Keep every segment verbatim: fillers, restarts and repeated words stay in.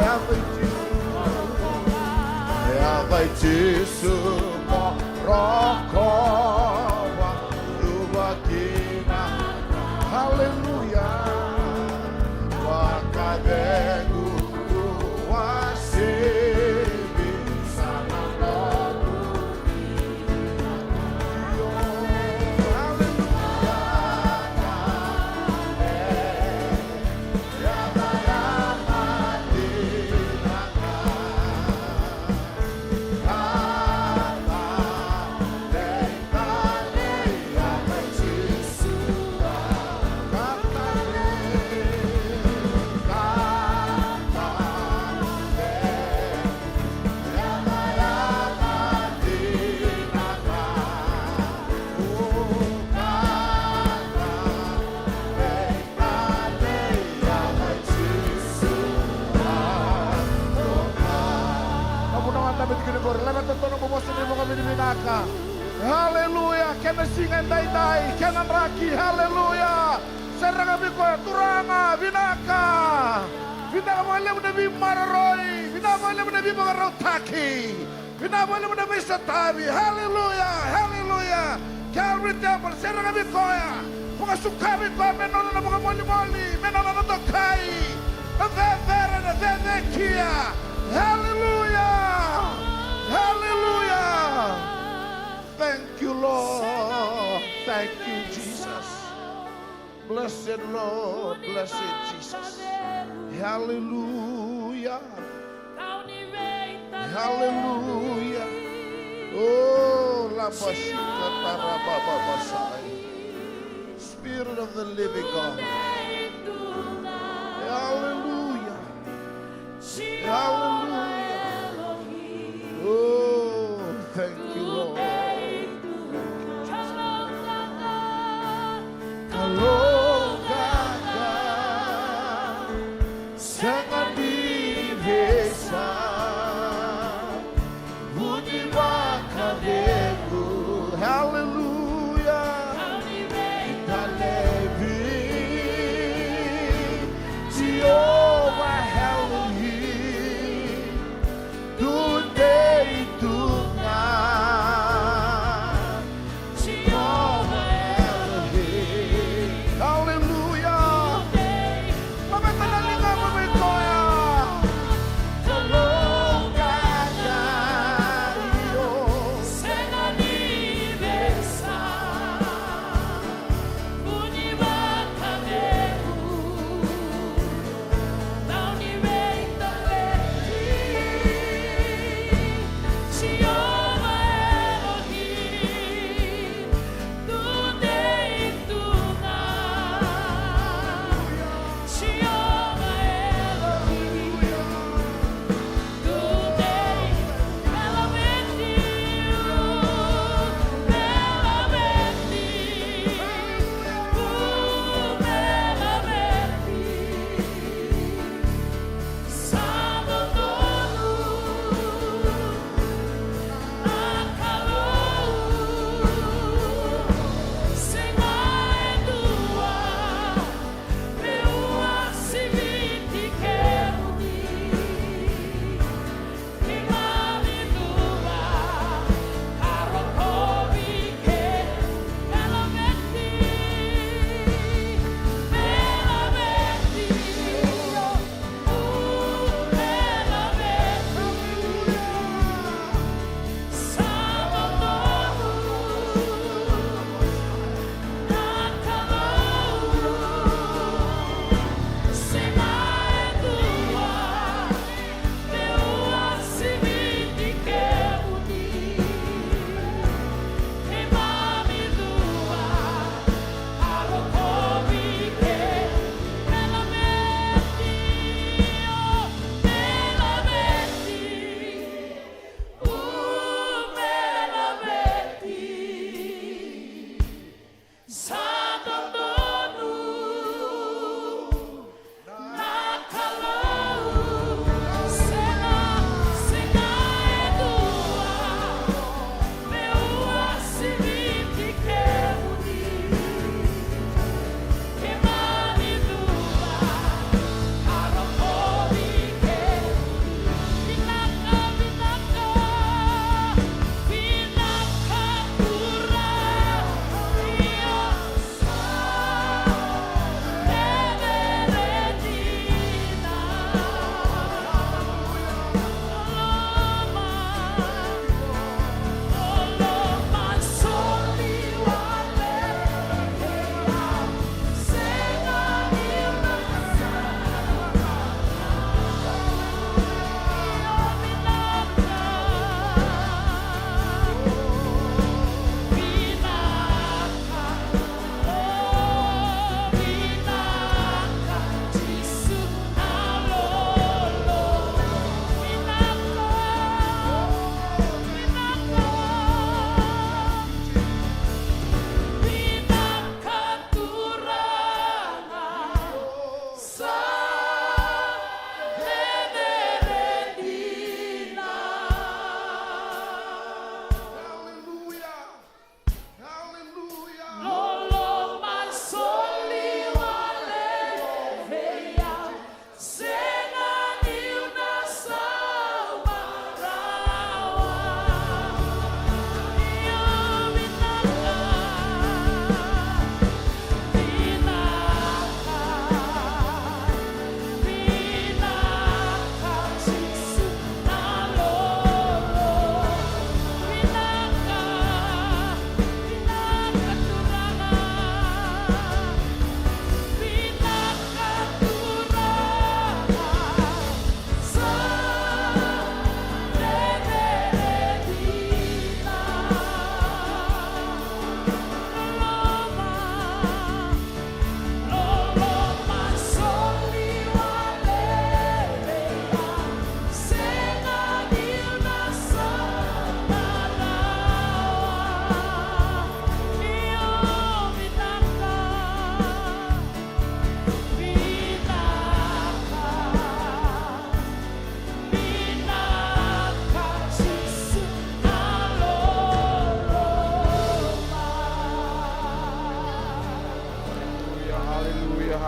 Yaca i Jisu, yaca i Jisu mo rokova, luvaki na. Haleluya. Vakacegu, uasivi sa na noqu. Haleluya. Na vuna ga dabe tiko ni qori, laveta dua nomu vosa ni vakavinavinaka. Haleluya. Kena siga edaidai, kena draki. Haleluya. Sere ga vei koya, Turaga, vinaka. Vinaka vakalevu na veimaroroi, vinaka vakalevu na veivakarautaki. Vinaka vakalevu na veisotavi. Haleluya, haleluya. Calvary Temple, sere ga vei koya. Vakasuka vei koya me nona na vakamolimoli, me nona na dokai. Na cecere, na cecekia. Haleluya, haleluya. Thank you, Lord. Thank you, Jesus. Blessed Lord, blessed Jesus. Hallelujah. Hallelujah. Oh, la bashika tarababa basai. Spirit of the living God. Hallelujah. Hallelujah. Oh, thank you, Lord. Kalougata, sega ni veisa, vuni vakacegu. Hallelujah. Ita levi, Jehovah Elohim.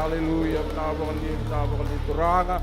Aleluya, vinaka vakalevu, vinaka vakalevu Turaga.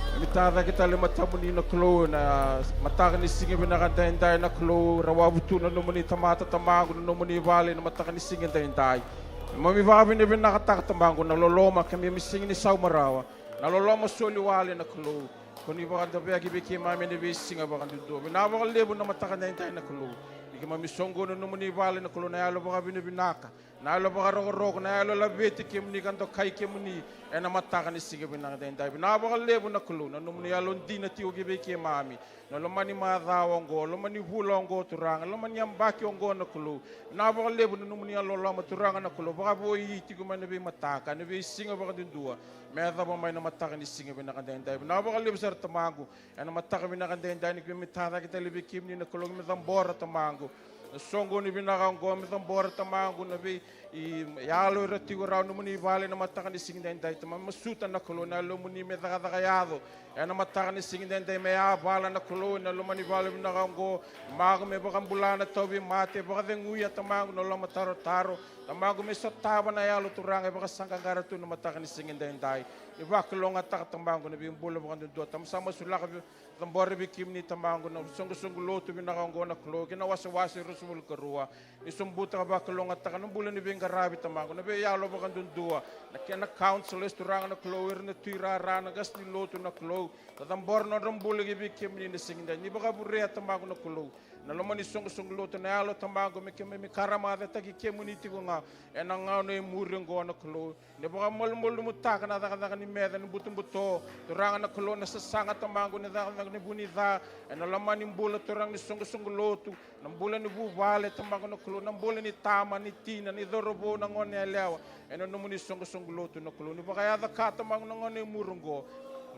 Keimami tacake tale matamuni na Kalou, na mataka ni siga vinaka daidai na Kalou, ra wavu tu na nomuni tamata Tamaqu, na nomuni vale na mataka ni siga daidai. Keimami vakavinavinakataka Tamaqu na loloma, keimami sega ni sauma rawa. Na loloma soli wale na Kalou. Ko ni vakadaveyaki vei keimami ena veisiga vakadudua. Vinaka vakalevu na mataka daidai na Kalou. Ni keimami soqoni na nomuni vale na Kalou, na yalo vakavinavinaka, na yalo vakarokoroko, na yalo laveti kemuni ka dokai kemuni ena mataka ni siga vinaka daidai. Vinaka vakalevu na Kalou, na nomuni yalo dina tiko ki vei keimami. Na loma ni macawa oqo, loma ni vula oqo Turaga, loma ni yabaki oqo na Kalou. Vinaka vakalevu na nomuni yalololoma Turaga na Kalou, vakavoui tiko mai na veimataka, na veisiga vakadudua, me yacova mai na mataka ni siga vinaka daidai. Vinaka vakalevu sara Tamaqu, ena mataka vinaka daidai ni keimami tacake tale vei kemuni na Kalou, me cabora Tamaqu na soqoni vinaka oqo, me cabora Tamaqu na vei i yalo era tiko rawa nomuni vale na mataka ni siga daidai. Tamaqu, masuta na Kalou na yalomuni me cakacaka yaco ena mataka ni siga daidai, me yavala na Kalou ena loma ni vale vinaka oqo. Tamaqu, me vakabula na tauvimate, vakaceguya Tamaqu na lomatarotaro. Tamaqu, me sotava na yalo Turaga e vakasaqaqara tu na mataka ni siga daidai. Ni vakalougatataka Tamaqu na veibula vakadudua. Tamaqu, sa masulaka vei cabora vei kemuni Tamaqu na soqosoqo lotu vinaka oqo na Kalou, kei na wasewase ruasagavulu ka rua. Ni sobuta ka vakalougatataka na bula ni veiqaravi Tamaqu, na veiyalo vakadudua, na kena councillors Turaga na Kalou, ira na tuirara, na qase ni lotu na Kalou. Sa cabora na nodra bula ki vei kemuni na siga daidai. Ni vakavurea Tamaqu na Kalou na loma ni soqosoqo lotu na yalo Tamaqu, me keimami karamataki kemuni tiko ga ena gauna e muri oqo na Kalou. Ni vakamalumalumutaka na cakacaka ni meca ni butobuto Turaga na Kalou, na sasaga Tamaqu ni cakacaka ni vu ni ca ena loma ni bula Turaga ni soqosoqo lotu, na bula ni vuvale Tamaqu na Kalou, na bula ni tama, ni tina, ni cauravou, na gone yalewa ena nomuni soqosoqo lotu na Kalou. Ni vakayaca ka Tamaqu na gauna e muri oqo,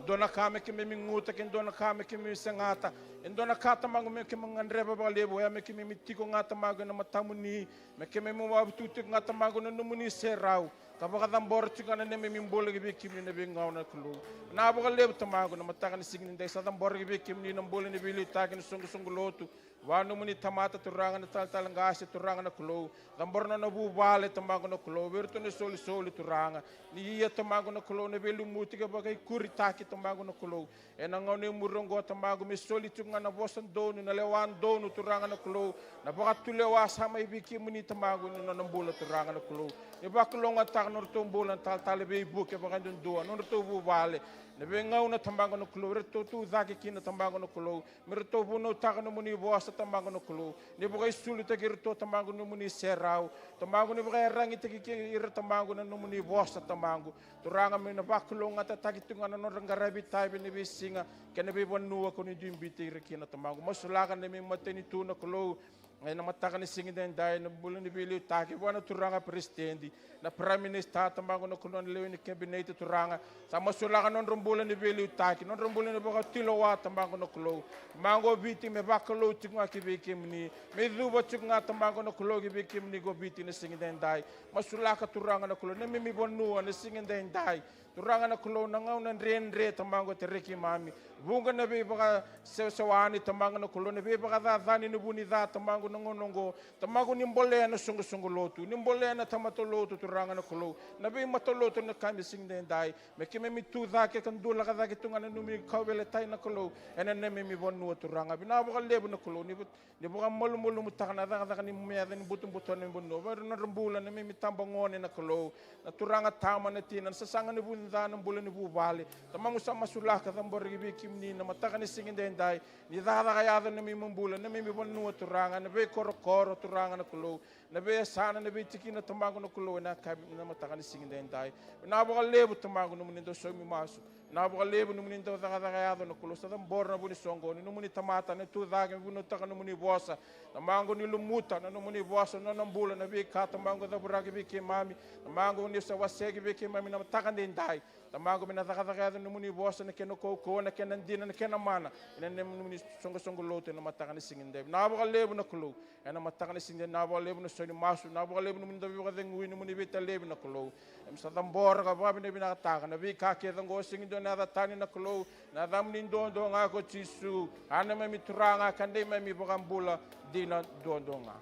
dua na ka me keimami guta, ke dua na ka me keimami segata, e dua na ka Tamaqu me keimami gadreva vakalevu, oya me keimami tiko ga Tamaqu ena matamuni, me keimami wavu tu tiko ga Tamaqu na nomuni serau, ka vakacabora tiko ga na neimami bula ki vei kemuni na veigauna na Kalou. Vinaka vakalevu Tamaqu na mataka ni siga ni dai, sa cabora ki vei kemuni na bula ni veiliutaki ni soqosoqo lotu. Vua nomuni tamata Turaga na talatala qase Turaga na Kalou. Cabora nona vuvale Tamaqu na Kalou, vei iratou na isolisoli Turaga. Ni ia Tamaqu na Kalou na veilumuti ka vakaikuritaki Tamaqu na Kalou. Ena gauna e muri oqo Tamaqu me soli tiko ga na vosa donu, na lewa donu Turaga na Kalou, na vakatulewa sa mai vei kemuni Tamaqu ena nona bula Turaga na Kalou. Ni vakalougatataka nodratou bula na talatala Veivuke vakadudua, nodratou vuvale, na veigauna Tamaqu na Kalou eratou tu cake kina Tamaqu na Kalou, me ratou vunautaka nomuni vosa Tamaqu na Kalou. Ni vakaisulutaki iratou Tamaqu nomuni serau, Tamaqu ni vakaiyaragitaki kei ira Tamaqu na nomuni vosa Tamaqu. Turaga me na vakalougatataki tu ga na nodra qaravi itavi ena veisiga kei na veivanua ko ni dui biuti ira kina Tamaqu. Masulaka na neimami matanitu na Kalou, ena mataka ni siga daidai na bula ni veiliutaki vua na Turaga Peresitedi, na Prime Minister Tamaqu na Kalou, na lewe ni kabineti Turaga. Sa masulaka nodra bula ni veiliutaki, nodra bula ni vakatulewa Tamaqu na Kalou. Tamaqu o Viti me vakalou tiko ga ki vei kemuni, me cuva tiko ga Tamaqu na Kalou ki vei kemuni ko Viti na siga daidai. Masulaka Turaga na Kalou na neimami vanua na siga daidai. Turaga na Kalou na gauna dredre Tamaqu e tarai keimami. Vuqa na veivakasewasewani Tamaqu na Kalou, na veivakacacani na vu ni ca Tamaqu na gauna oqo. Tamaqu ni bolea na soqosoqo lotu, ni bolea na tamata lotu Turaga na Kalou, na veimatalotu na ka me siga daidai. Me keimami tu cake ka dulaka cake tu ga na nomuni kauveilatai na Kalou ena neimami vanua Turaga. Vinaka vakalevu na Kalou ni ni vakamalumalumutaka na cakacaka ni meca ni butobuto na vanua, vei ira na nodra bula na neimami tabagone na Kalou, na turaga tama na tina, na sasaga ni vu ni ca na bula ni vuvale. Tamaqu sa masulaka, cabora ki vei kemuni na mataka ni siga daidai, ni cakacaka yaco na neimami bula, na neimami vanua Turaga, na veikorokoro Turaga na Kalou, na veiyasana, na veitikina Tamaqu na Kalou, ena yakavi na mataka ni siga daidai. Vinaka vakalevu Tamaqu nomuni dau saumi masu. Vinaka vakalevu nomuni dau cakacaka yaco na Kalou, sa cabora na vu ni soqoni, nomuni tamata na tu cake me vunautaka nomuni vosa. Tamaqu ni lumuta na nomuni vosa, na nona bula, na veika Tamaqu e cavuraki vei keimami. Tamaqu ni sa wasea ki vei keimami na mataka daidai. Tamaqu me na cakacaka yaco na nomuni vosa, na kena kaukauwa, na kena dina, na kena mana ena nomuni soqosoqo lotu ena mataka ni siga daidai. Vinaka vakalevu na Kalou. Ena mataka ni siga, vinaka vakalevu na sau ni masu, vinaka vakalevu nomuni dau veivakacegui, nomuni veitalevi na Kalou. Keimami sa cabora ka vakavinavinakataka na veika kece oqo, sega ni dua na yaca tani na Kalou, na yacamuni duadua ga ko Jisu, a neimami Turaga ka neimami iVakabula dina duadua ga.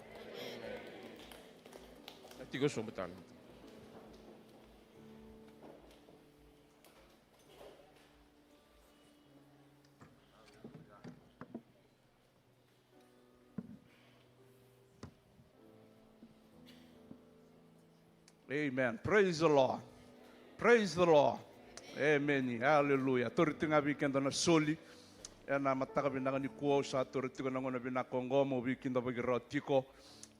Na tiko sobu tale. Amen. Praise the Lord. Praise the Lord. Amen. Hallelujah. Tauri tiko ga vei keda na soli ena mataka vinaka nikua. Au sa tauri tiko na gauna vinaka oqo meu veikidavaki rawa tiko.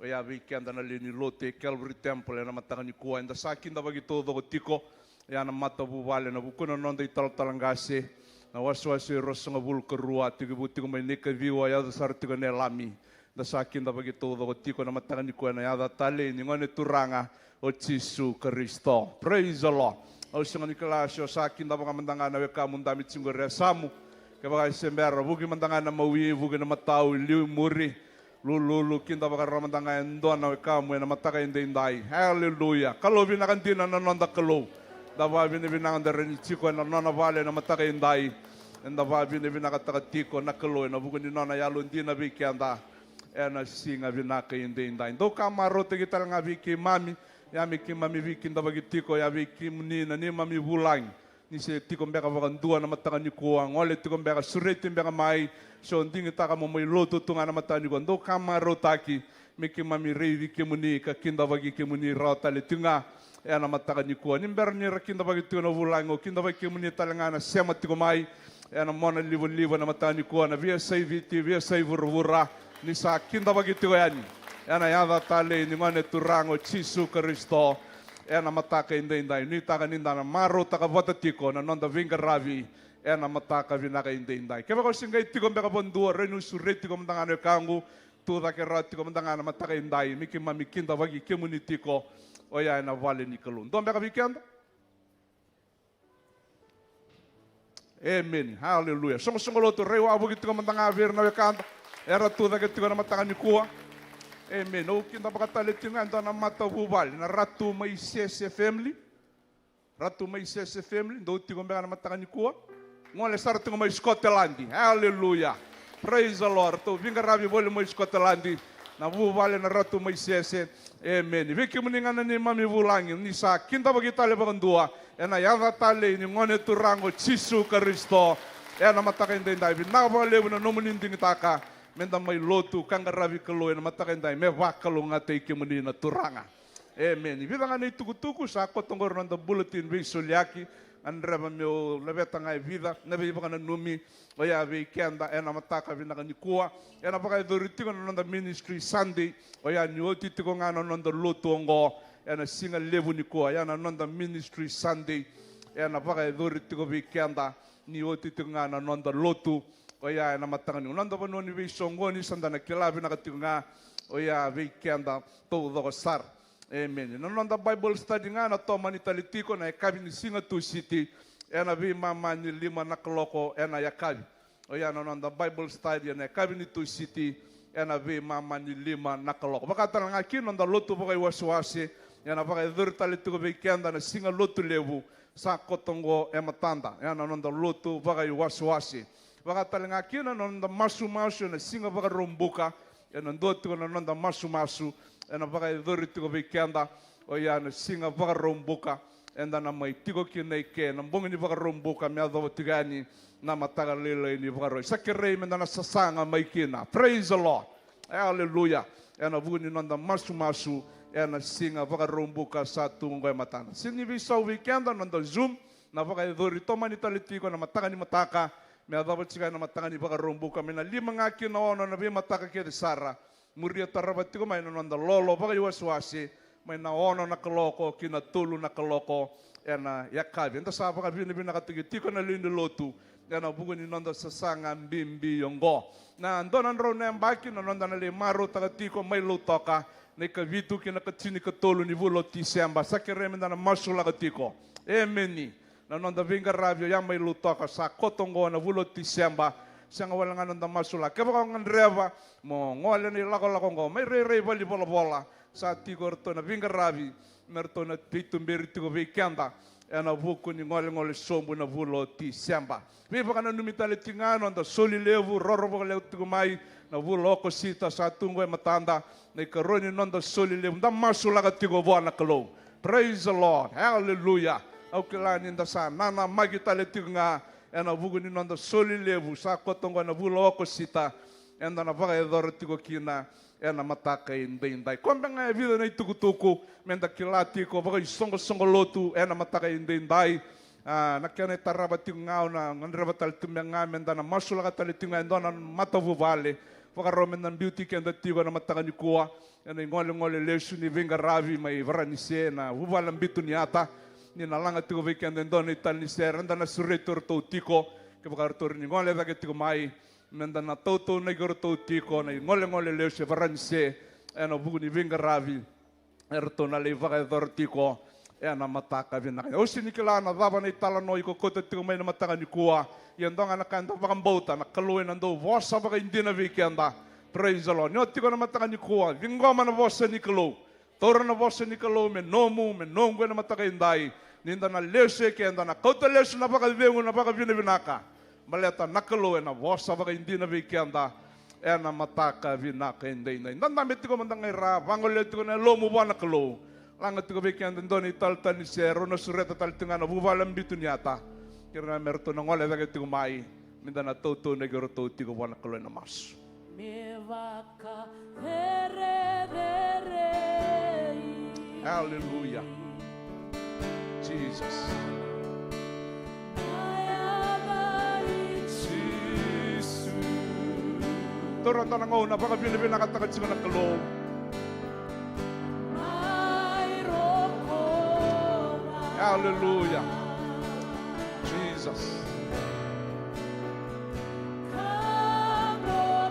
Oya vei keda na lewe ni lotu e Calvary Temple ena mataka nikua, eda sa kidavaki taucoko tiko. Oya na matavuvale, na vukuna na noda italatala qase, na wasewase e ruasagavulu ka rua, tekivu tiko mai na ikaciwa, yaco sara tiko ena Lami. Da sa kidavaki taucoko tiko na mataka nikua ena yaca talei ni Gone Turaga o Jisu Karisito. Praise the Lord. Au sega ni kila se o sa kidavaka mada ga na wekamu, dami tiko qori e yasamu. Kevaka e se bera, vuki mada ga na mawi, vuki na matau, liu i muri, lululu, kidavaka rawa mada ga e dua na wekamu ena mataka edaidai. Hallelujah. Kalou vinaka dina na noda Kalou. Da vakavinavinaka da rawa ni tiko ena nona vale ena mataka edai. Eda vakavinavinakataka tiko na Kalou ena vuku ni nona yalodina vei keda ena siga vinaka edaidai. Dou ka marautaki tale ga vei keimami, ia me keimami veikidavaki tiko, ia vei kemuni na neimami vulagi. Ni se tiko beka vakadua na mataka nikua, gole tiko beka, sureti beka mai, se o digitaka mo mai lotu tu ga na mataka nikua. Dou ka marautaki, me keimami raici kemuni ka kidavaki kemuni rawa tale tiko ga ena mataka nikua. Ni bera ni ra kidavaki tiko na vulagi, o kidavaki kemuni tale ga na sema tiko mai ena monalivaliva ena mataka nikua, na veiyasai Viti, veiyasai vuravura, ni sa kidavaki tiko yani ena yaca talei ni Gone Turaga o Jisu Karisito. Ena mataka edaidai, nuitaka ni da na marautaka vata tiko na noda veiqaravi ena mataka vinaka edaidai. Kevaka o se qai tiko beka vakadua, rawa niu sureti iko mada ga na wekaqu, tu cake rawa tiko mada ga na mataka edai, me keimami kidavaki kemuni tiko oya ena vale ni Kalou. Dua beka vei keda? Emeni. Haleluya. Soqosoqo lotu, rai wavoki tiko mada ga vei ira na wekada era tu cake tiko na mataka nikua. Emeni. Au kidavaka tale tiko ga e dua na matavuvale, na Ratu Maisese family. Ratu Maisese family, dou tiko beka na mataka nikua? Gole sara tiko mai Scotland. Haleluya. Praise the Lord. Ratou veiqaravi voli mai Scotland na vuvale na Ratu Maisese. Emeni. Vei kemuni ga na neimami vulagi, ni sa kidavaki tale vakadua ena yaca talei ni Gone Turaga o Jisu Karisito, ena mataka edaidai, vinaka vakalevu na nomuni digitaka meda mai lotu ka qaravi Kalou ena mataka edai, me vakalougatataki kemuni na Turaga. Emeni. Vica ga na itukutuku sa koto qori na noda bulletin veisoliyaki. Gadreva meu laveta ga e vica na veivakananumi oya vei keda ena mataka vinaka nikua. Ena vakayacori tiko na noda Ministry Sunday, oya ni oti tiko ga na noda lotu oqo ena siga levu nikua. Oya na noda Ministry Sunday ena vakayacori tiko vei keda ni oti tiko ga na noda lotu oya ena mataka nikua. Noda vanua ni veisoqoni, sa da na kila vinaka tiko ga oya vei keda taucoko sara. Emeni. Na noda Bible study ga na tomani tale tiko na yakavi ni siga Tusiti, ena veimama ni lima na kaloko ena yakavi. Oya na noda Bible study ena yakavi ni Tusiti, ena veimama ni lima na kaloko. Vaka tale ga kina noda lotu vakaiwasewase, ena vakayacori tale tiko vei keda na siga Lotulevu sa koto oqo e matada, ena noda lotu vakaiwasewase. Vaka tale ga kina na noda masumasu ena siga Vakaraubuka, ena dua tiko na noda masumasu ena vakayacori tiko vei keda oya na siga Vakaraubuka. Eda na mai tiko kina i ke na bogi ni Vakaraubuka me yacova tiko yani na mataka lailai ni Vakarauwai. Sa kerei meda na sasaga mai kina. Praise the Lord. Haleluya. Ena vuku ni noda masumasu ena siga Vakaraubuka sa tu oqo e matada. Sega ni veisau vei keda na noda Zoom, na vakayacori tomani tale tiko na mataka ni mataka me yacova tiko ena mataka ni Vakaraubuka, mai na lima ga ki na ono na veimataka kece sara. Muria tarava tiko mai na noda lolo vakaiwasewase mai na ono na kaloko ki na tolu na kaloko ena yakavi. Eda sa vakavinavinakataki tiko na lewe ni lotu ena vuku ni noda sasaga bibi oqo. Na dua na drau na yabaki na noda na lai marautaka tiko mai Lautoka, na ikavitu ki na ikatinikatolu ni vula o Tiseba. Sa kerei meda na masulaka tiko. Emeni. Na noda veiqaravi oya mai Lautoka sa koto oqo na vula o Tiseba. Sega wale ga na noda masulaka. Kevaka o gadreva mo gole na ilakolako oqo, mai rairai valenivolavola. Sa tiko o ratou na veiqaravi me ratou na veituberi tiko vei keda ena vuku ni golegole sobu na vula o Tiseba. Veivakananumi tale tiko ga na noda soli levu roro vakalevu tiko mai na vula o Okosita sa tu oqo e matada, na ikarua ni noda soli levu. Da masulaka tiko vua na Kalou. Praise the Lord. Hallelujah. Au kila ni da sa nanamaki tale tiko ga ena vuku ni noda soli levu sa koto oqo ena vula o Okosita. eda na vakayacora tiko kina ena mataka edaidai. Koya beka ga e vica na itukutuku meda kila tiko vakaisoqosoqo lotu ena mataka edaidai. A, na kena itarava tiko ga, au na gadreva tale tu me ga meda na masulaka tale tiko ga e dua na matavuvale. Vakarau meda biuti keda tiko ena mataka nikua ena igolegole lesu ni veiqaravi mai Varanise, na vuvale Bitu ni Ata. Ni na laga tiko vei keda e dua na italanoa ni sere, eda na sureti iratou tiko. Kevaka ratou ni gole cake tiko mai, meda na tautaunaki iratou tiko na igolegole lesu e Varanise ena vuku ni veiqaravi eratou na lai vakayacora tiko ena mataka vinaka. Au sega ni kila na cava na italanoa iko kauta tiko mai na mataka nikua. Ia dua ga na ka eda vakabauta, na Kalou ena dau vosa vakaidina vei keda. Praise the Lord. Ni o tiko na mataka nikua, ciqoma na vosa ni Kalou. Taura na vosa ni Kalou me nomu, me noqu ena mataka edai. Ni da na lesu e keda, na kauta lesu na vakacegu, na vakavinavinaka. Baleta na Kalou ena vosa vakaidina vei keda ena mataka vinaka edaidai. Da dabe tiko mada ga i ra, vagolea tiko na yalomu vua na Kalou. Laga tiko vei keda e dua na italatala ni sere, au na sureta tale tiko ga na vuvale Bitu ni Ata. Kerea me ratou na gole cake tiko mai, meda na tautaunaki iratou tiko vua na Kalou ena masu. Me vakacerecerei. Hallelujah. Jesus. Taura dua na gauna, vakavinavinakataka tiko na Kalou. Hallelujah. Jesus. Hallelujah.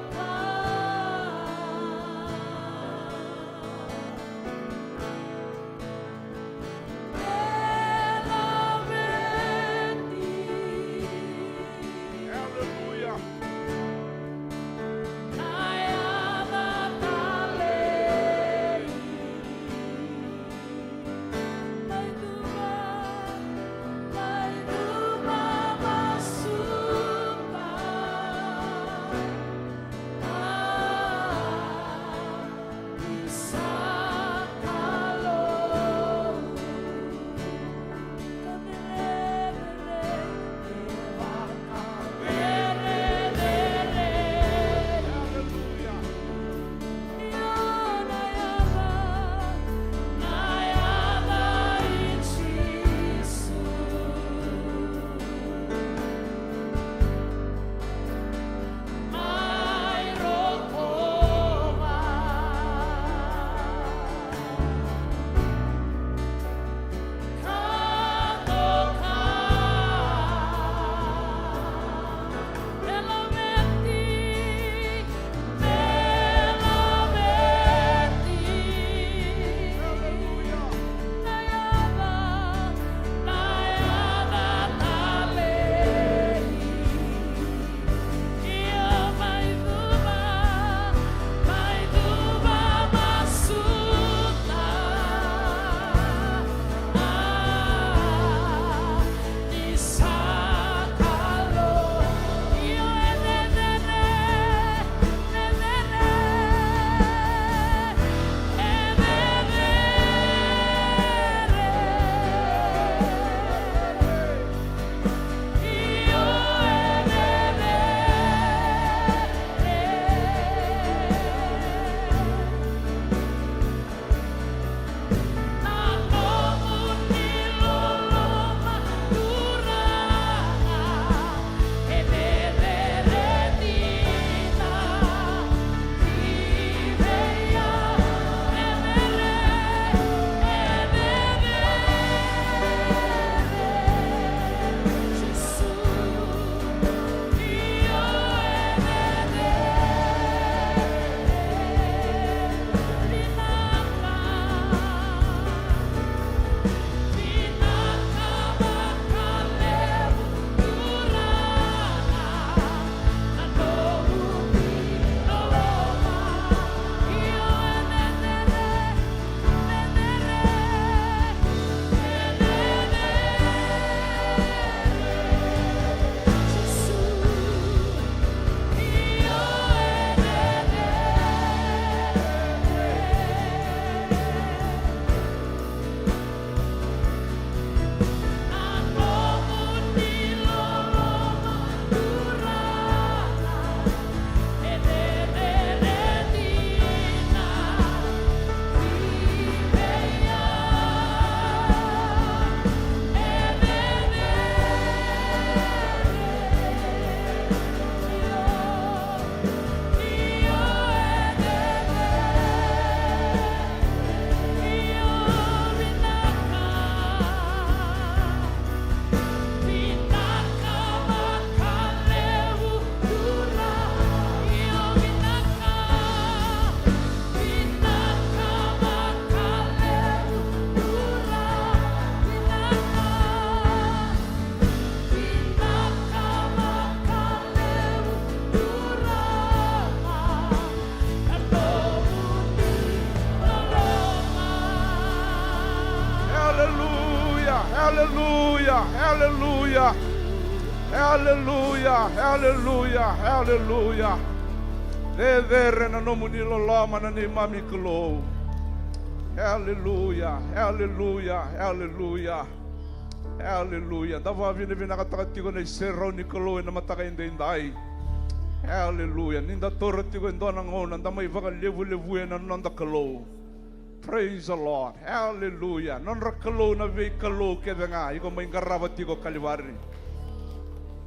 Aleluya. Aleluya. Aleluya. Aleluya. Cecere na nomuni loloma na neimami Kalou. Aleluya. Aleluya. Aleluya. Aleluya. Da vakavinavinakataka tiko na iserau ni Kalou ena mataka edaidai. Aleluya. Ni da taura tiko e dua na gauna da mai vakalevulevuya na noda Kalou. Praise the Lord. Aleluya. Nodra Kalou na veikalou kece ga iko mai qarava tiko Kalivari.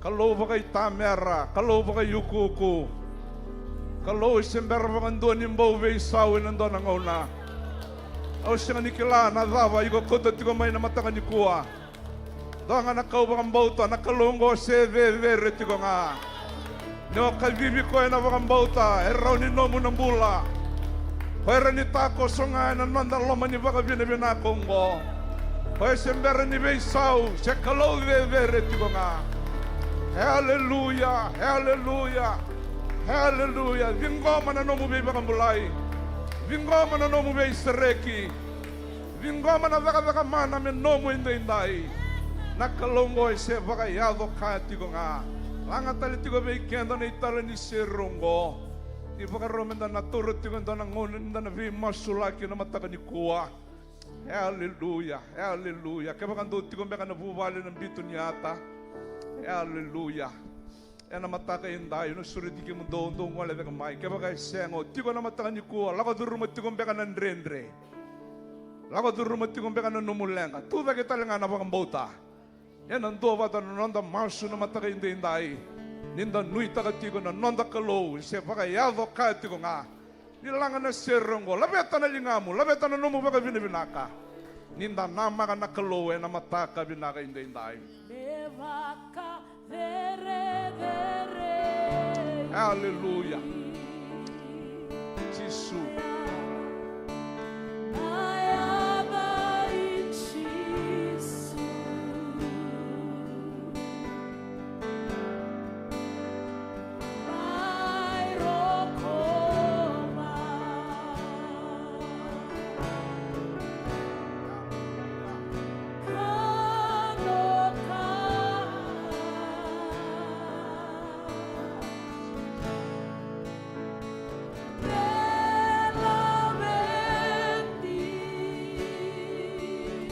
Kalou vakaitamera, Kalou vakaiukuuku. Kalou e se bera vakadua ni bau veisau ena dua na gauna. Au sega ni kila na cava iko kauta tiko mai na mataka nikua. Dua ga na ka au vakabauta, na Kalou oqo se cecere tiko ga. Ni o kacivi koya ena vakabauta, e rawa ni nomu na bula. Koya e rawa ni takoso ga ena noda loma ni vakavinavinaka oqo. Koya se bera ni veisau, se Kalou cecere tiko ga. Aleluya, aleluya, aleluya. Ciqoma na nomu veivakabulai. Ciqoma na nomu veisereki. Ciqoma na cakacaka mana me nomu edaidai. Na Kalou oqo e se vakayaco kaya tiko ga. Laga tale tiko vei keda na itala ni sere oqo. Ni vakarau meda na taura tiko e dua na gauna ni da na veimasulaki na mataka nikua. Aleluya, aleluya. Kevaka dou tiko beka na vuvale na bitu ni ata. Aleluya. Ena mataka edai, au na sureti kemudou, dou gole cake mai. Kevaka e sega, o tiko na mataka nikua, lako curuma tiko beka na dredre. Lako curuma tiko beka na nomu leqa. Tu cake tale ga na vakabauta. Ena duavata na noda masu na mataka edaidai. Ni da nuitaka tiko na noda Kalou, se vakayaco kaya tiko ga. Ni laga na sere oqo, laveta na ligamu, laveta na nomu vakavinavinaka. Ni da namaka na Kalou ena mataka vinaka edaidai. Me vakacerecerei. Aleluya. Jisu. Na yaca i Jisu.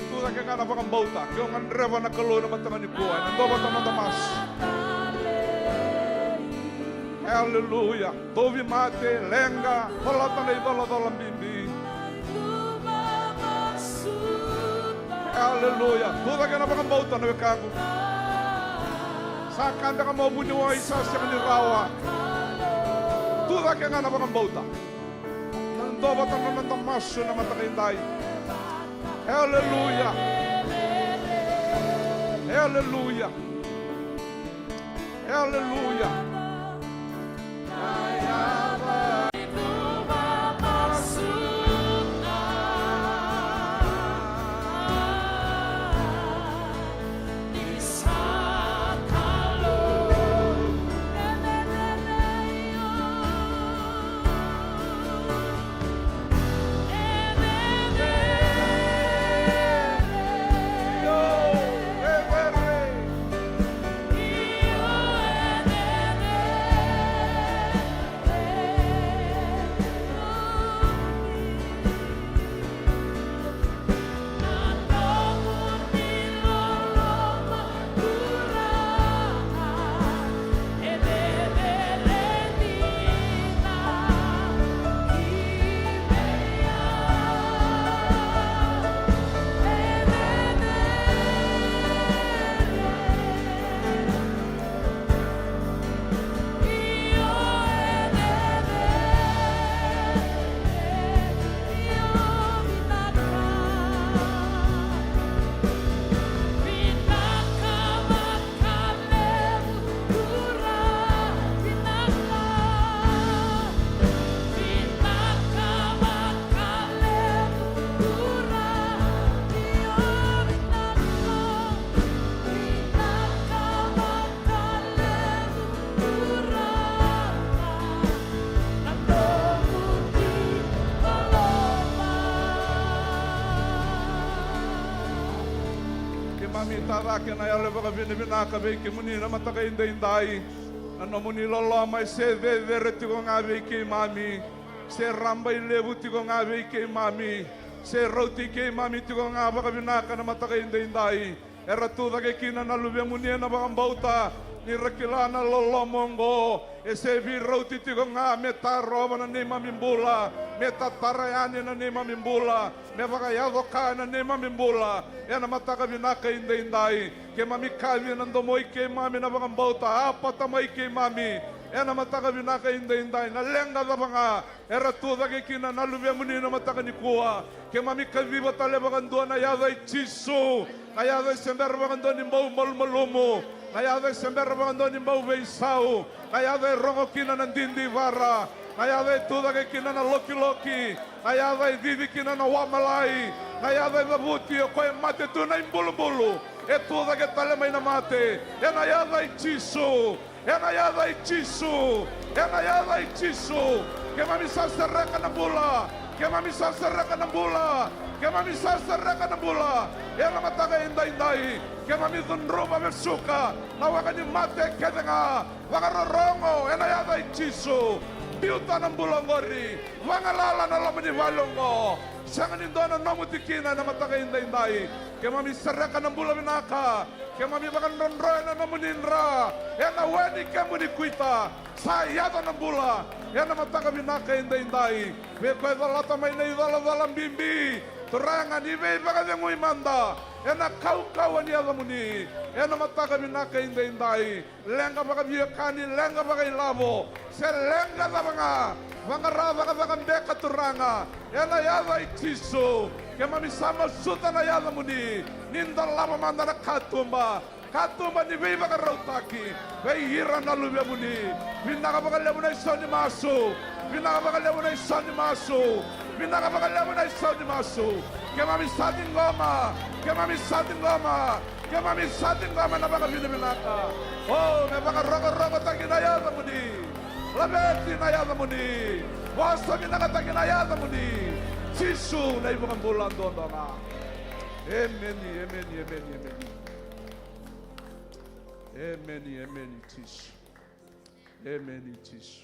Tu cake ga na vakabauta, ke o gadreva na Kalou ena mataka nikua, ena duavata na noda masu. Aleluya. Tauvimate, leqa, colata na icolacola bibi. Aleluya. Tu cake na vakabauta na wekaqu. Sa ka beka mo vuniwai, sa sega ni rawa. Tu cake ga na vakabauta. Na duavata na noda masu ena mataka edai. Aleluya. Aleluya. Aleluya. Keimami tacake na yalo e vakavinavinaka vei kemuni na mataka edaidai. Na nomuni loloma e se cecere tiko ga vei keimami, se rabailevu tiko ga vei keimami, se rauti keimami tiko ga vakavinaka na mataka edaidai. Era tucake kina na luvemuni ena vakabauta, ni ra kila na loloma oqo e se veirauti tiko ga me tarova na neimami bula, me tatara yani na neimami bula, me vakayaco ka ena neimami bula. Ena mataka vinaka edaidai, keimami kaci ena domo i keimami na vakabauta, apata mai keimami. Ena mataka vinaka edaidai, na leqa cava ga era tucake kina na luvemuni na mataka nikua, keimami kaciva tale vakadua na yaca i Jisu. Na yaca e se bera vakadua ni bau malumalumu, na yaca e se bera vakadua ni bau veisau, na yaca e rogo kina na didivara, na yaca e tucake kina na lokiloki, na yaca e cici kina na wamalai, na yaca e cavuti o koya e mate tu na ibulubulu, e tucake tale mai na mate, ena yaca i Jisu. Ena yaca i Jisu, ena yaca i Jisu. Keimami sa sereka na bula, keimami sa sereka na bula, keimami sa sereka na bula. Ena mataka edaidai, keimami cudruva vesuka na waqa ni mate kece ga, vakarorogo ena yaca i Jisu. Biuta na bula oqori, vagalala na loma ni vale oqo. Sega ni dua na nomu tikina ena mataka edaidai. Keimami sereka na bula vinaka. Keimami vakadrodroya na nomuni dra ena we ni kemuni kuita. Sa yaco na bula ena mataka vinaka edaidai. Vei koya e colata mai na icolacola bibi, Turaga, ni veivakacegui mada ena kaukauwa ni yacamuni ena mataka vinaka edaidai. Leqa vakaveiwekani, leqa vakailavo, se leqa cava ga, vaqara cakacaka beka Turaga, ena yaca i Jisu. Keimami sa masuta na yacamuni ni dolava mada na katuba, katuba ni veivakarautaki vei ira na luvemuni. Vinaka vakalevu na isau ni masu, vinaka vakalevu na isau ni masu, vinaka vakalevu na isau ni masu. Keimami sa ciqoma, keimami sa ciqoma, keimami sa ciqoma na vakavinavinaka. O, me vakarokorokotaki na yacamuni, laveti na yacamuni, vosa vinakataki na yacamuni. Jisu na iVakabula duadua ga. Emeni, emeni, emeni, emeni. Emeni, emeni Jisu. Emeni Jisu.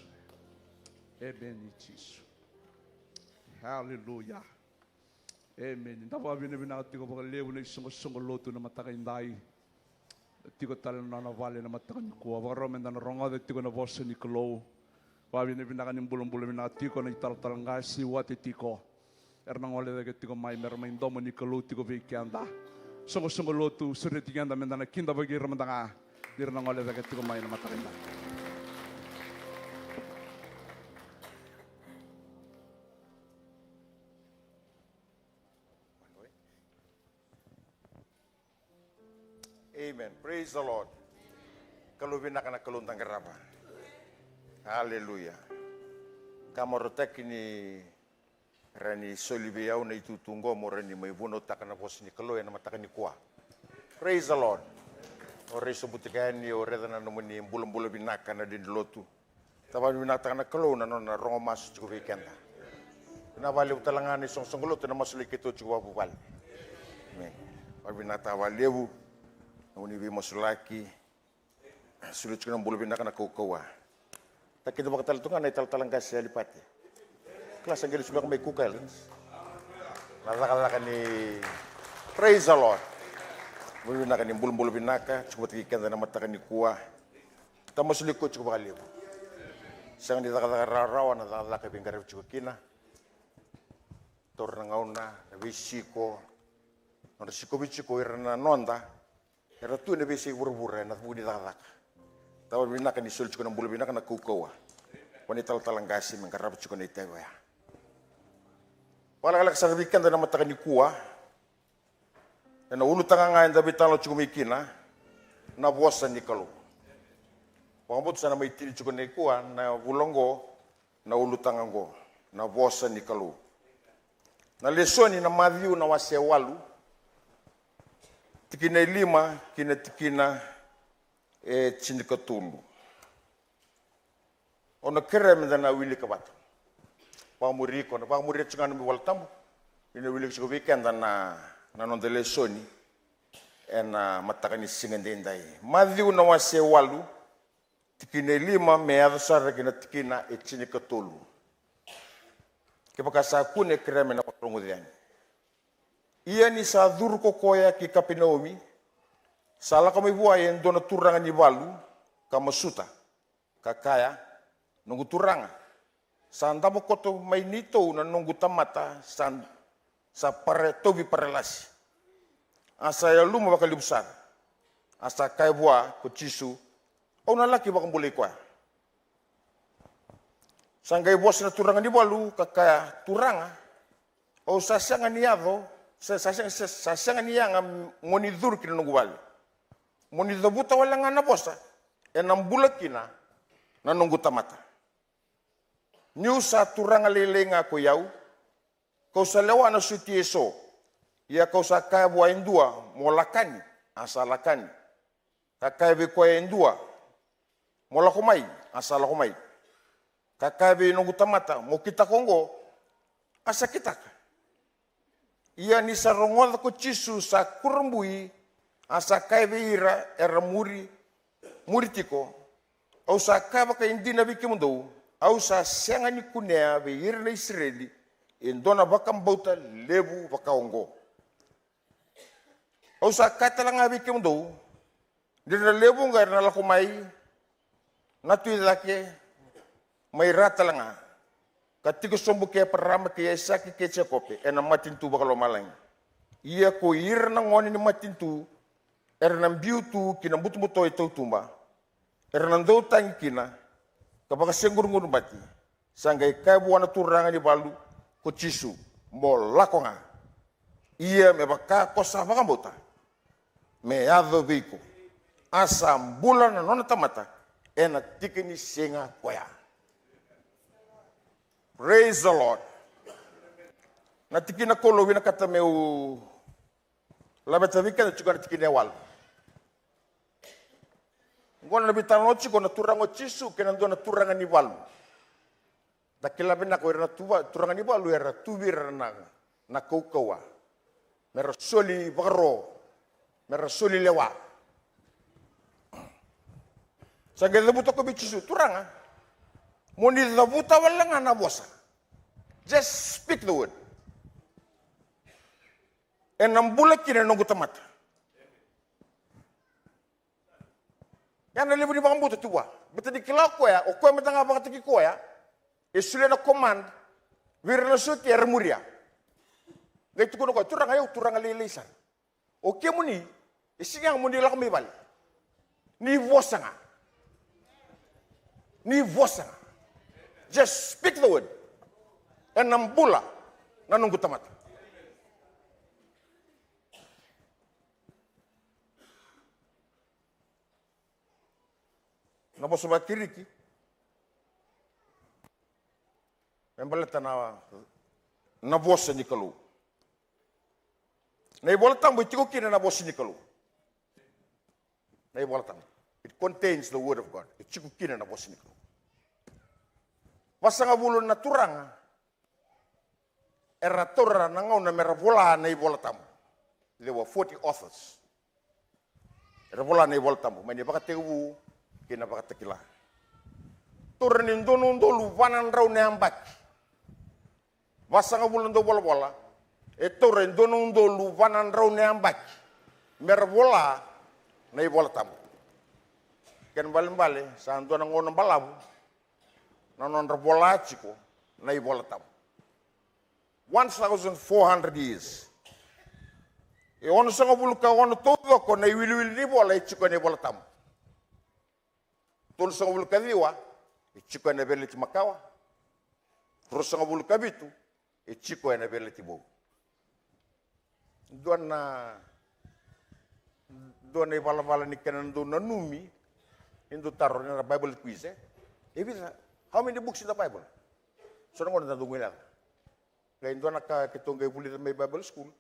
Emeni Jisu. Haleluya. Emeni. Da vakavinavinaka tiko vakalevu na isoqosoqo lotu na mataka edai. Tiko tale na nona vale na mataka nikua. Vakarau meda na rogoca tiko na vosa ni Kalou. Vakavinavinaka ni bulabula vinaka tiko na italatala qase, wati tiko. Era na gole cake tiko mai mera mai domo ni Kalou tiko vei keda. Soqosoqo lotu, sureti keda meda na kidavaki ira mada ga ni ra na gole cake tiko mai na mataka edai. Amen. Praise the Lord. Kalou vinaka na Kalou da qarava. Haleluya. Ka marautaki ni rawa ni soli vei au na itutu oqo mo rawa ni mai vunautaka na vosa ni Kalou ena mataka nikua. Praise the Lord. O rai sobutika yani, o raica na nomuni bulabula vinaka na lewe ni lotu. Da vakavinavinakataka na Kalou na nona rogo masu tiko vei keda. Vinaka vakalevu tale ga na isoqosoqo lotu na masulaki keitou tiko vakavuvale. Amen. Vakavinavinakataka vakalevu na nomuni veimasulaki. Solia tiko na bula vinaka na kaukauwa. Da kidavaka tale tu ga na italatala qase Alipate. Kila sa qai lai solia mai Cook Islands. Na cakacaka ni, praise the Lord. Bula vinaka ni bulabula vinaka tiko vata kei keda na mataka nikua. Da masulaki koya tiko vakalevu. Sega ni cakacaka rawarawa na cakacaka e veiqaravi tiko kina. Taura na gauna, na veisiko, nodra sikovi tiko ira na noda era tu ena veiyasai vuravura ena vuku ni cakacaka. Da vakavinavinaka ni soli tiko na bula vinaka na kaukauwa vua na italatala qase me qarava tiko na itavi oya. Vakalekaleka sara vei keda na mataka nikua. Ena ulutaga ga eda veitalanoa tiko mai kina, na vosa ni Kalou. Vakabauta sa na mai tini tiko nikua na vula oqo, na ulutaga oqo, na vosa ni Kalou. Na lesoni na Maciu na wase e walu, tikina e lima ki na tikina e tinikatolu. Au na kerea meda na wilika vata. Vakamuri iko, na vakamuri tiko ga na nomu iVolatabu. Ni na wilika tiko vei keda na, na noda lesoni. ena mataka ni siga daidai. Maciu na wase walu, tikina e lima me yaco sara ki na tikina e tinikatolu. Kevaka sa kune, kerea me na vakarogoci yani. Ia ni sa curu ko koya ki Kapenaumi, sa lako mai vua e dua na turaga ni valu, ka masuta, ka kaya, "Noqu turaga, sa davo koto mai neitou na noqu tamata sa, sa pare, tauvi paralasi, a sa yaluma vakalevu sara." A sa kaya vua ko Jisu, "Au na laki vakabulai koya." Sa qai vosa na turaga ni valu ka kaya, "Turaga, au sa sega ni yaco, sa, sa sega, sa, sa sega ni yaga mo ni curu ki na noqu vale. Mo ni cavuta wale ga na vosa, ena bula kina na noqu tamata. Niu sa turaga lailai ga ko i au, kau sa lewa na sotia eso. Ia kau sa kaya vua e dua, 'Mo lakani,' a sa lakani. Ka kaya vei koya e dua, 'Mo lako mai,' a sa lako mai. Ka kaya vei noqu tamata, 'Mo kitaka oqo,' a sa kitaka." Ia ni sa rogoca ko Jisu sa kurabui, a sa kaya vei ira era muri, muri tiko, "Au sa kaya vakaidina vei kemudou, au sa sega ni kunea vei ira na Isireli e dua na vakabauta levu vakaoqo. Au sa kaya tale ga vei kemudou, ni ra na lewe vuqa era na lako mai na tu i cake mai ra tale ga, ka tiko sobu kei Eparama, kei Aisake, kei Jekope, ena matanitu vakalomalagi. Ia ko ira na gone ni matanitu era na biu tu ki na butobuto e tautuba, era na dau tagi kina, ka vakasegurugurumati.' Sa qai kaya vua na turaga ni valu ko Jisu, 'Mo lako ga. Ia me vaka ko sa vakabauta, me yaco vei iko.' A sa bula na nona tamata ena tiki ni siga koya." Praise the Lord. Na tikina kolu au vinakata meu laveta vei keda tiko na tikina e walu. Oqo na veitalanoa tiko na turaga o Jisu kei na dua na turaga ni valu. Da kila vinaka o ira na tuva, turaga ni valu era tuvi ira na, na kaukauwa, me ra soli vakaro, me ra soli lewa. Sa qai cavuta ko vei Jisu, "Turaga, mo ni cavuta wale ga na vosa. Just speak the word. Ena bula kina na noqu tamata." Ya na levu ni vakabauta tu vua. Baleta ni kila o koya, o koya mada ga vakataki koya e solia na command vei ira na sotia era muria. Qai tukuna o koya, "Turaga, o au turaga lailai sara. O kemuni, e sega ga mo ni lako mai vale. Ni vosa ga. Ni vosa ga. Just speak the word. Ena bula na noqu tamata." Na vosa vaKirisi me baleta na, na vosa ni Kalou. Na iVola Tabu e tiko kina na vosa ni Kalou. Na iVola Tabu, it contains the word of God. E tiko kina na vosa ni Kalou. Vasagavulu na turaga era taura na gauna me ra vola na iVola Tabu. There were forty authors. Era vola na iVola Tabu, mai na iVakatekivu kei na iVakatakila. Taura ni dua na udolu va na drau na yabaki. Vasagavulu na dauvolavola e taura e dua na udolu va na drau na yabaki me ra vola na iVola Tabu. Kena ibalebale, sa dua na gauna balavu na nodra vola tiko na iVola Tabu. One thousand four hundred years. E onosagavulu ka ono taucoko na iwiliwili ni vola e tiko ena iVola Tabu. Tolusagavulu ka ciwa e tiko ena Veiyalayalati Makawa. Ruasagavulu ka vitu e tiko ena Veiyalayalati Vou. Dua na, dua na ivalavala ni kena dau nanumi ni dau taro na Bible quiz, e? E vica, how many books in the Bible? So na gauna da dau guilecavi. Qai dua na ka keitou qai vulica mai Bible school,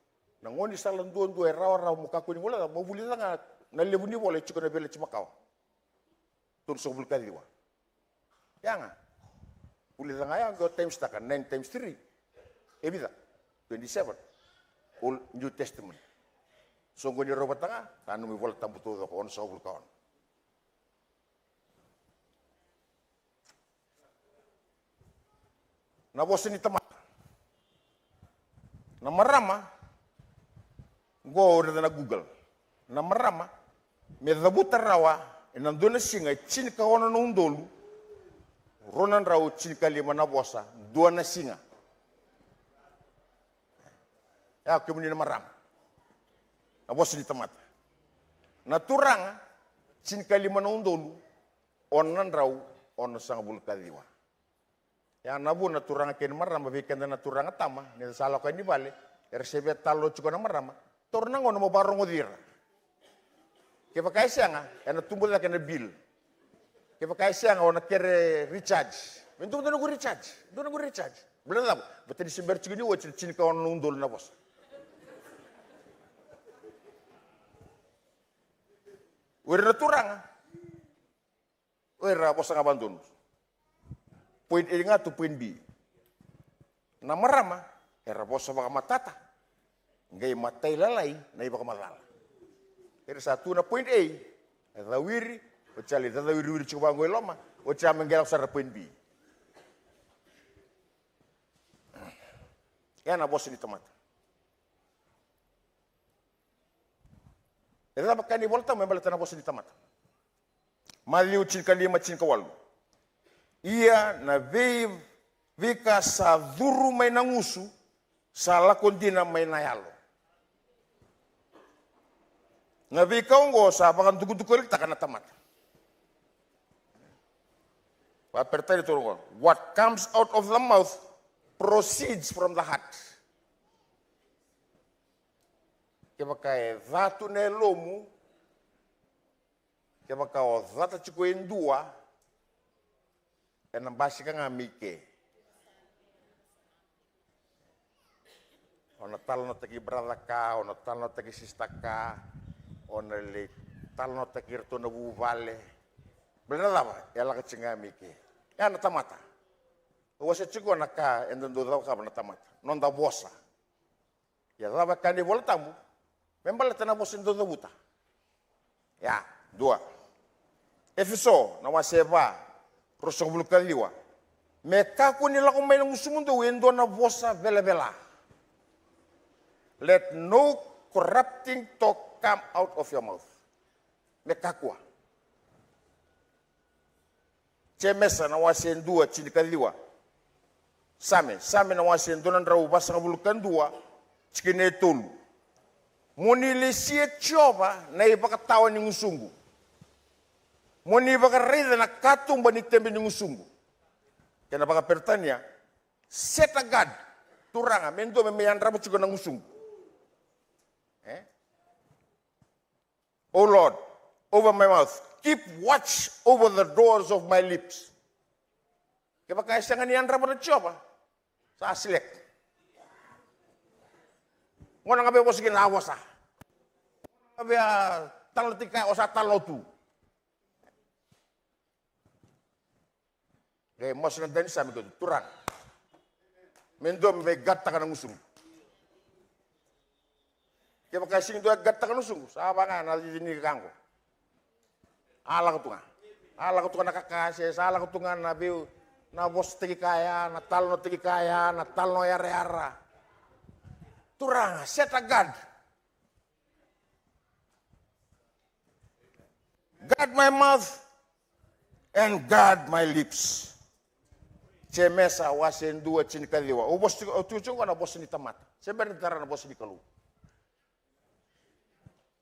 na gaunisala duadua e rawarawa mo kakua ni guilecavi, mo vulica ga na levu ni vola e tiko ena Veiyalayalati Makawa. Tolusagavulu ka ciwa. Ya ga. Vulica ga ya, qo times taka, nine times three. E vica? Twenty-seven. Old, New Testament. Soqoni rau vata ga, sa nomu iVola Tabu taucoko, onosagavulu ka ono. Na vosa ni tamata. Na marama, qo au raica na Google. Na marama, me cavuta rawa ena dua na siga e tinikaono na udolu, rua na drau tinikalima na vosa, dua na siga. Ya kemuni na marama. Na vosa ni tamata. Na turaga, tinikalima na udolu, ono na drau, onosagavulu ka ciwa. Ya na vuna na turaga kei na marama, vei keda na turaga tama, ni da sa lako yani vale, era se via talanoa tiko na marama. Taura na gauna mo vakarogoci ira. Kevaka e sega, ena tubu cake na bill. Kevaka e sega, o na kere recharge. Me dua, dua na noqu recharge. Dua na noqu recharge. Baleta na cava? Baleta ni se bera tiko ni oti na tinikaono na udolu na vosa. O ira na turaga. O ira vosa ga vakadodonu. Point A ga tu point B. Na marama, era vosa vakamatata. Qai matailalai na ivakamacala. Era sa tu na point A, e cawiri, oti sa lai cacawiriwiri tiko vaqo i loma, oti sa mai qai lako sara na point B. Ya na vosa ni tamata. E cava kaya na iVola Tabu me baleta na vosa ni tamata? Maciu tinikalima, tinikawalu. Ia na vei, veika sa curu mai na gusu, sa lako dina mai na yalo. Na veika oqo sa vakadukudukulitaka na tamata. Vakaperitania tu oqo. What comes out of the mouth proceeds from the heart. Kevaka e ca tu na yalomu, kevaka o cata tiko e dua, ena basika ga mai ke. O na talanoataki brother ka, o na talanoataki sister ka, o na lai talanoataki iratou na vuvale. Baleta na cava? E lako tiko ga mai ke. Ya na tamata. Au wasea tiko na ka eda dau cakava na tamata. Noda vosa. Ia cava e kaya na iVola Tabu me baleta na vosa ni dau cavuta? Ia, dua. Efeso na wase e va, ruasagavulu ka ciwa. Me kakua ni lako mai na gusumudou e dua na vosa velavela. Let no corrupting talk come out of your mouth. Me kakua. Jemesa na wase e dua, tinikaciwa. Same, Same na wase e dua na drau vasagavulu ka dua, tikina e tolu. Mo ni lesia Jiova na ivakatawa ni gusuqu. Mo ni vakaraica na katuba ni tebe ni gusuqu. Kena vakaperitania, set a guard. Turaga, me dua me mai yadrava tiko na gusuqu. E? O Lord, over my mouth. Keep watch over the doors of my lips. Kevaka e sega ni yadrava na Jiova, sa slack. Gona ga vei vosa kina a vosa. Gona ga vei a talanoataki kaya o sa talanoa tu. Qai masu na daunisame, qai tu, Turaga, me dua me veiqataka na gusuqu. Kevaka e sega ni dua e qataka na gusuqu, sa vaka ga na cici ni ka qo. A lako tu ga. A lako tu ga na kaka, se sa lako tu ga na vei, na vosataki kaya, na talanoataki kaya, na talanoa yarayara. Turaga, set a guard. Guard my mouth and guard my lips. Jemesa wase dua, tinikaciwa. Au vosa tiko, au tukuna tiko na vosa ni tamata. Se bera ni tara na vosa ni Kalou.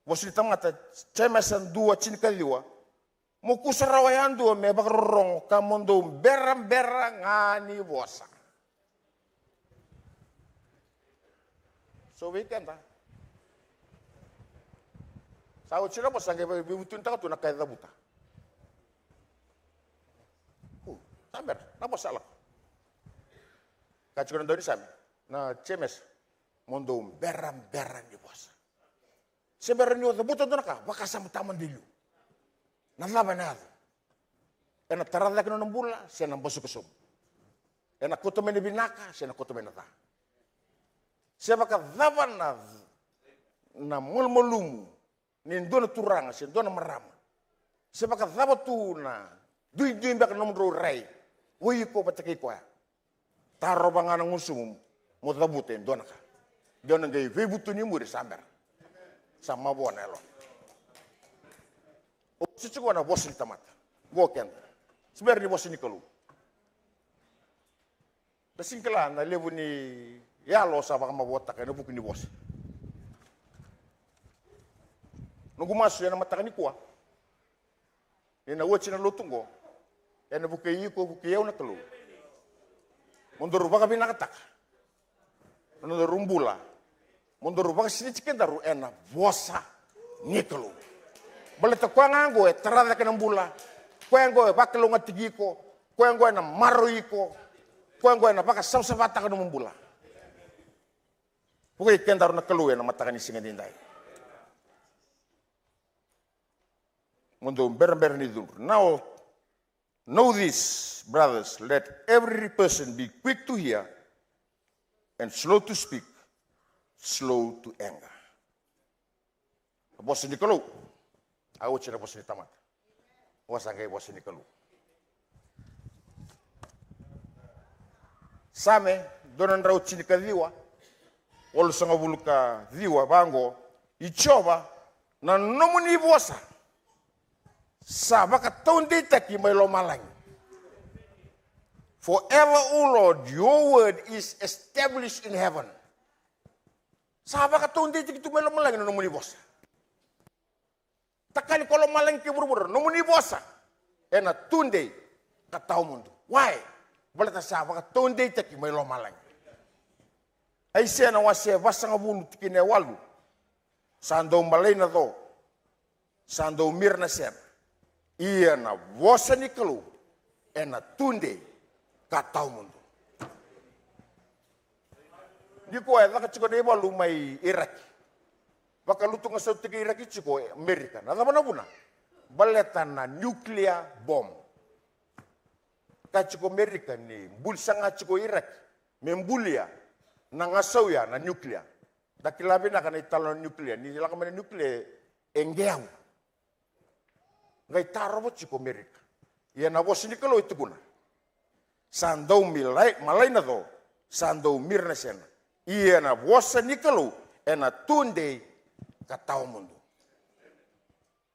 Vosa ni tamata, Jemesa dua, tinikaciwa. Mo kusarawa yadua me vakarorogo ka mo dou berabera ga ni vosa. So vei keda, sa oti na vosa, qai veivutunitaka tu na ka e cavuta. Ku, sa bera na vosa lako. Ka tiko na daunisame, na Jemesa, mo dou berabera ni vosa. Se bera ni o cavuta dua na ka, vakasama tamada e liu. Na cava ena yaco? Ena tara cake na nona bula se na basuka sobu? Ena kauta mai na vinaka se na kauta mai na ca? Se vakacava na, na malumalumu ni dua na turaga se dua na marama, se vakacava tu na duidui beka na nomudrau rai, o iko vata kei koya. Tarova ga na gusumu mo cavuta e dua na ka. Dua na qai veivutu ni muri sa bera. Sa mavoa na yalona. O se tiko na vosa ni tamata. Qo keda. Se bera ni vosa ni Kalou. Da sega ni kila na levu ni yalo sa vakamavoataka ena vuku ni vosa. Noqu masu ena mataka nikua, ni na oti na lotu oqo, ena vukei iko, vukei au na Kalou. Mo daru vakavinakataka na nodaru bula, mo daru vakasiniti kedaru ena vosa ni Kalou. Baleta koya ga oqo e tara cake na bula, koya oqo e vakalougatataki iko, koya oqo ena maroroi iko, koya oqo ena vakasavasavataka nomu bula. Vukei kedaru na Kalou ena mataka ni siga edaidai. Mo dou berabera ni cudru. Now, know this, brothers, let every person be quick to hear and slow to speak, slow to anger. Na vosa ni Kalou. A oti na vosa ni tamata. Vosa qai vosa ni Kalou. Same, dua na drau tinikaciwa, walusagavulu ka ciwa, vaqo, I Jiova, na nomuni vosa sa vakataudeitaki mai lomalagi. Forever, O Lord, your word is established in heaven. Sa vakataudeitaki tu mai lomalagi na nomuni vosa. Takali ko lomalagi kei vuravura, nomuni vosa ena tudei ka tawa mudu. Why? Baleta sa vakataudeitaki mai lomalagi. Aisea na wase vasagavulu tikina e walu. Sa dau malai na co, sa dau mira na sena. Ia na vosa ni Kalou ena tudei ka tawa mudu. Nikua e caka tiko na ivalu mai Iraki. Vakalutu ga sautaki Iraki tiko e Amerika. Na cava na vuna? Baleta na nuclear bomb. Ka tiko Amerika ni buli saga tiko Iraki me bulia na gasau ya na nuclear. Da kila vinaka na italanoa na nuclear, ni lako mai na nuclear e qeu. Qai tarova tiko Amerika. Ia na vosa ni Kalou e tukuna, sa dau milai, malai na co, sa dau mira na sena. Ia na vosa ni Kalou ena tudei ka tawa mudu.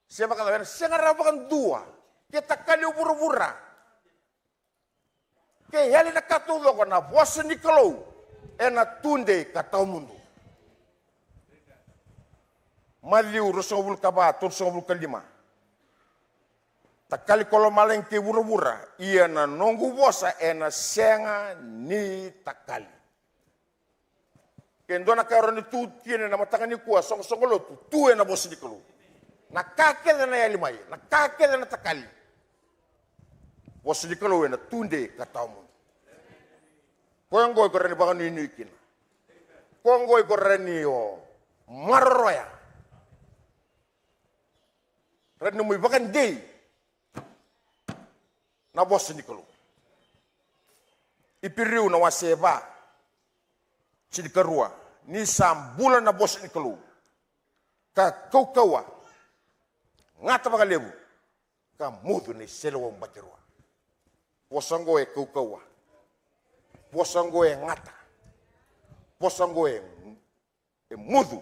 Se vakacava, ena sega rawa vakadua ke takali o vuravura, ke yali na ka taucoko, na vosa ni Kalou ena tudei ka tawa mudu. Maciu ruasagavulu ka va, tolusagavulu ka lima. Takali ko lomalagi kei vuravura, ia na noqu vosa ena sega ni takali. Ke dua na ka e rawa ni tu kina ena mataka nikua, soqosoqo lotu, tu ena vosa ni Kalou. Na ka kece na yali mai, na ka kece na takali. Vosa ni Kalou ena tudei ka tawa mudu. Koya oqo iko rawa ni vakanuinui kina. Koya oqo iko rawa ni o maroroya. Rawa ni nomu ivakadei na vosa ni Kalou. Iperiu na wase va, tinikarua. Ni sa bula na vosa ni Kalou, ka kaukauwa, gata vakalevu, ka mucu na iselewau batirua. Vosa oqo e kaukauwa. Vosa oqo e gata. Vosa oqo e e mucu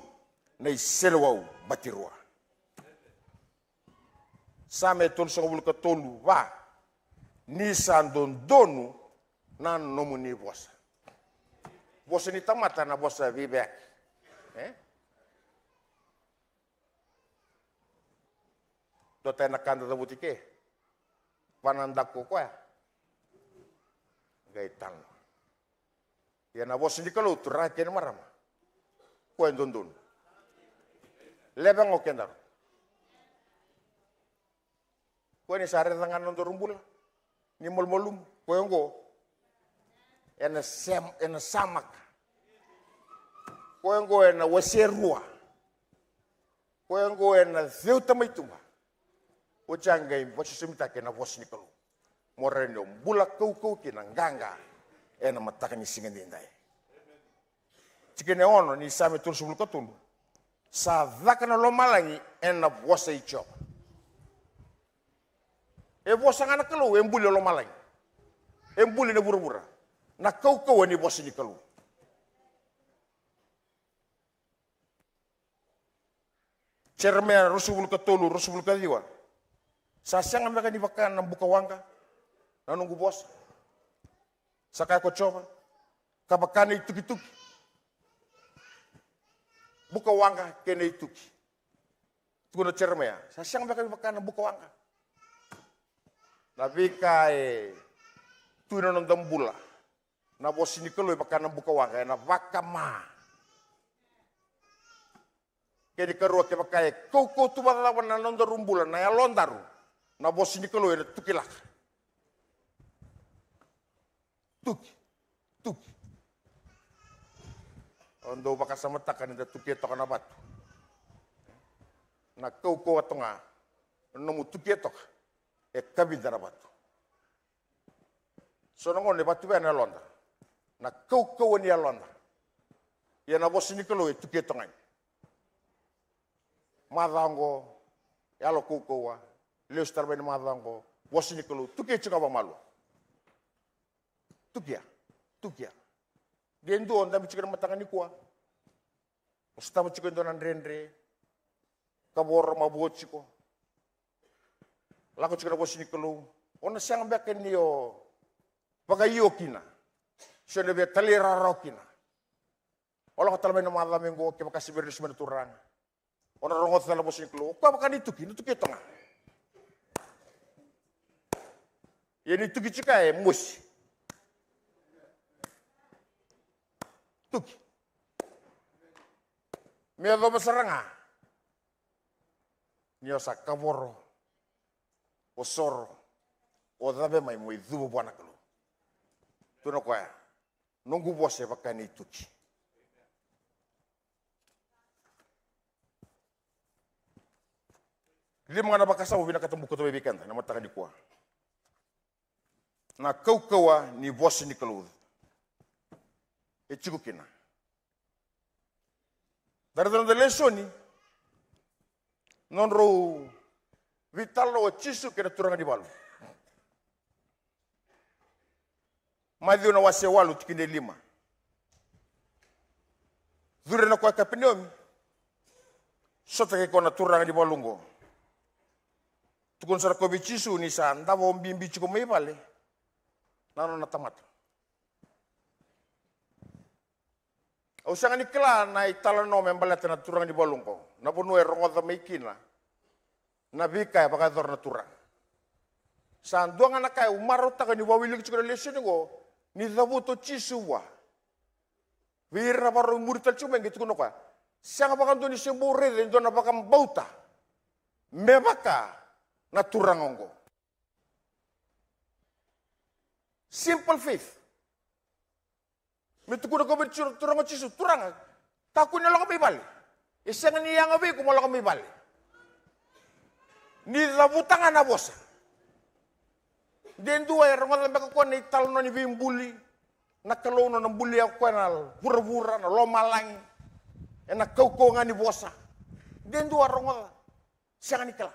na iselewau batirua. Same tolusagavulu ka tolu va, ni sa dodonu na nomuni vosa. Vosa ni tamata na vosa veiveyaki. E? Dua tale na ka da cavuti ke. Vanadaku o koya. Qai talanoa. Ia na vosa ni Kalou, turaga kei na marama, koya e dodonu. Levu ga o kedaru. Koya ni sa raica ga na nodaru bula ni malumalumu, koya oqo ena sem, ena samaka. Koya oqo ena wase rua. Koya oqo ena ceuta mai tuba. Oti a qai vakasosomitaki ena vosa ni Kalou, mo rawa ni o bula kaukauwa kina, qaqa ena mataka ni siga edaidai. Tikina e ono ni Same tolusagavulu ka tolu. Sa caka na lomalagi ena vosa i Jiova. E vosa ga na Kalou, e buli na lomalagi. E buli na vuravura. Na kaukauwa ni vosa ni Kalou. Jeremaia ruasagavulu ka tolu, ruasagavulu ka ciwa. Sa sega beka ni vaka na buka waqa na noqu vosa, sa kaya ko Jiova, ka vaka na itukituki? Buka waqa kei na ituki. Tukuna o Jeremaia, sa sega beka ni vaka na buka waqa. Na veika e tu ena noda bula, na vosa ni Kalou e vaka na buka waqa, ena vakama. Kena ikarua, kevaka e kaukauwa tu vakacava na nodaru bula, na yalodaru, na vosa ni Kalou ena tukilaka. Tuki, tuki. O dau vakasamataka ni da tukia toka na vatu. Na kaukauwa toka ga na nomu tukia toka, e kavida na vatu. So na gauna e vakatuvea na yaloda, na kaukauwa ni yaloda. Ia na vosa ni Kalou e tukia toka ga. Macawa oqo, yalo kaukauwa, lesu tale mai na macawa oqo, vosa ni Kalou tukia tiko ga vakamalua. Tukia, tukia. De dua o dabe tiko ena mataka nikua, o sotava tiko e dua na dredre, kavoro, mavoa tiko. Lako tiko na vosa ni Kalou, o na sega beka ni o vakaio kina, se o na via talairawarawa kina. O lako tale mai na macawa mai oqo, kevaka se via lesu mai na Turaga, o na rogoca tale na vosa ni Kalou. O koya vaka ni tuki, na tuki e toka ga. Ia ni tuki tiko e mosi. Tuki. Me yacova sara ga ni o sa kavoro, o soro, o cave mai mo icuva vua na Kalou. Tukuna o koya, noqu vosa e vaka ni tuki. Lima ga na vakasama au vinakata meu kauta mai vei keda na mataka nikua. Na kaukauwa ni vosa ni Kalou e tiko kina. Da raica na noda lesoni, nodrau veitalanoa o Jisu kei na turaga ni valu. Maciu na wase walu, tikina e lima. Curu yani o koya i Kapenaumi, sota kei koya na turaga ni valu oqo. Tukuna sara o koya vei Jisu ni sa davo bibi tiko mai vale na nona tamata. Au sega ni kila na italanoa me baleta na turaga ni valu oqo, na vanua e rogoca mai kina na veika e vakayacora na Turaga. Sa dua ga na ka au marautaka niu vakawilika tiko na lesoni oqo, ni cavuta o Jisu vua vei ira na vakarau muri tale tiko mai, qai tukuna o koya, sega vakadua ni se bau raica e dua na vakabauta me vaka na turaga oqo. Simple faith. Me tukuna o koya vei Jisu, turaga o Jisu, Turaga, kakua ni lako mai vale. E sega ni yaga vei iko mo lako mai vale. Ni cavuta ga na vosa. De dua e rogoca beka o koya na italanoa ni veibuli, na Kalou nona bulia o koya na vuravura, na lomalagi, ena kaukauwa ga ni vosa. De dua a rogoca, sega ni kila.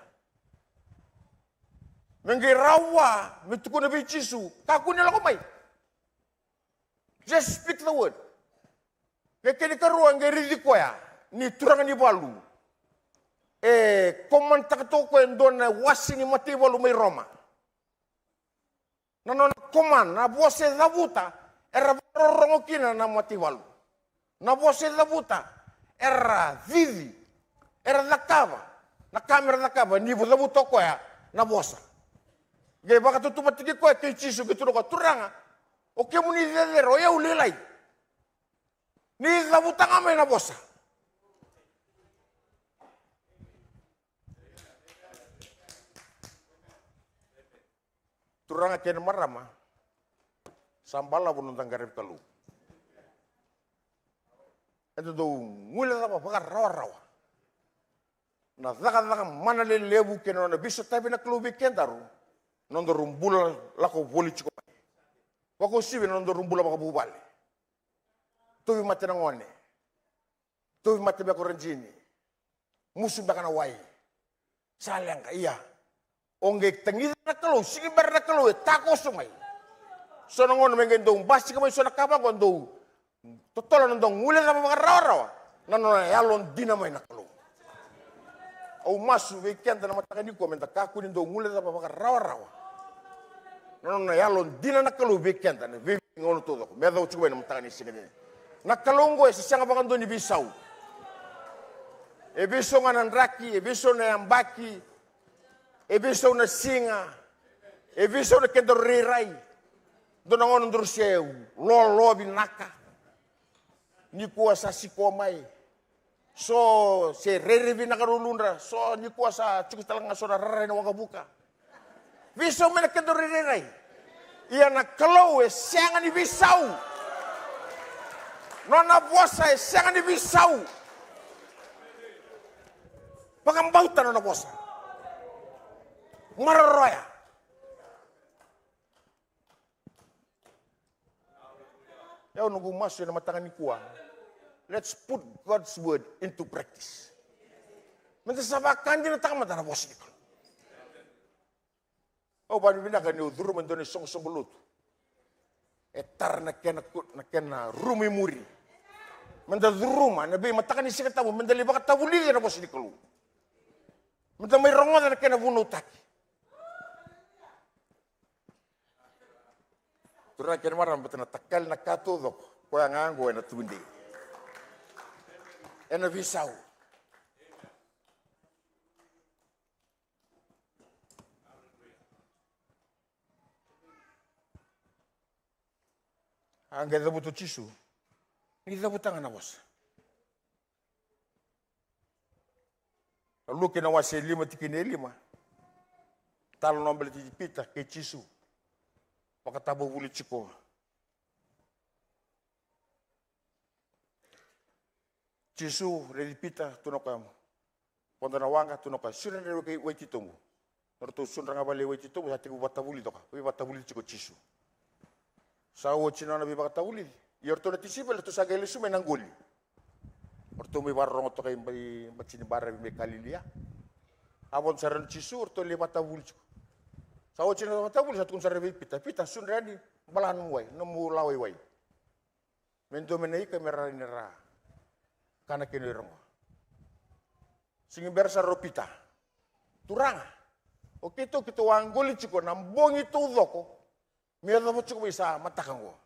Me qai rawa me tukuna vei Jisu, kakua ni lako mai. Just speak the word. Qai kena ikarua, qai raici koya ni turaga ni valu. E commandtaka toka o koya e dua na wase ni mataivalu mai Roma. Na nona command, na vosa e cavuta, era vakarorogo kina na mataivalu. Na vosa e cavuta, era cici, era cakava na ka mera cakava ni cavuta o koya na vosa. Qai vakatautauvatataki koya kei Jisu, qai tukuna o koya, Turaga, o kemuni cecere, o yau lailai. Ni cavuta ga mai na vosa. Turaga kei na marama, sa balavu na noda qaravi Kalou. Eda dau guilecava vakarawarawa na cakacaka mana lelevu kei na nona veisotavi na Kalou vei kedaru, nodaru bula lako voli tiko mai. Vakauasivi na nodaru bula vakavuvale. Tauvimate na gone. Tauvimate beka o Rajini. Musu beka na wai. Sa leqa, ia. O qai tagica na Kalou, sigi bera na Kalou e takoso mai. So na gauna me qai dau basika mai so na ka vaqo, dau totolo na dau guilecava vakarawarawa na nona yalodina mai na Kalou. Au masu vei keda na mataka nikua me da kakua ni dau guilecava vakarawarawa na nona yalodina na Kalou vei keda na veigauna taucoko me yacova tiko mai na mataka ni siga nikua. Na Kalou oqo e se sega vakadua ni veisau. E veisau ga na draki, e veisau na yabaki, e veisau na siga, e veisau na kedaru rairai. Dua na gauna daru se lolo vinaka. Nikua sa sikoa mai. So se rairai vinaka na uludra. So nikua sa tiko tale ga so na rairai na waqavuka. Veisau mai na kedaru rairai. Ia na Kalou e sega ni veisau. Nona vosa e sega ni veisau. Vakabauta na nona vosa. Maroroya. Ia au noqu masu ena mataka nikua. Let's put God's word into practice. Meda sa vakadinataka mada na vosa ni Kalou. Au vakavinavinaka niu curuma e dua na isoqosoqo lotu. E tara na kena ku-, na kena rumu i muri. Meda curuma ena veimataka ni Siga Tabu, meda lai vakatavulici ena vosa ni Kalou. Meda mai rogoca na kena vunautaki. Turaga kei na marama, baleta na takali na ka taucoko, koya ga oqo ena tudei. Ena veisau. A qai cavuta o Jisu. Ni cavuta ga na vosa. Na Luke na wase e lima tikina e lima. Talanoa baleti Pita kei Jisu. Vakatavuvuli tiko. Jisu raici Pita, tukuna o koya, vodo na waqa, tukuna o koya, sudra na wai titobu. Nodratou sudra ga vale i wai titobu, sa tekivu vakatavulici toka, veivakatavulici tiko o Jisu. Sa oti na nona veivakatavulici. Ia o ratou na tisaipeli, ratou sa qai lesu mai na qoli. O ratou mai vakarorogo toka i ba-, i bati ni baravi mai Kalilia. A vodo sara o Jisu, o ratou lai vakatavulici tiko. Sa oti na vakatavulici, sa tukuna sara vei Pita, Pita, sudra yani, bala nomu wai, nomu lawa i wai. Me dua mai na ika me rawa ni ra kana kina o ira oqo. Sigi bera sara o Pita. Turaga, o keitou, keitou a qoli tiko na bogi taucoko me yacova tiko mai sa mataka oqo.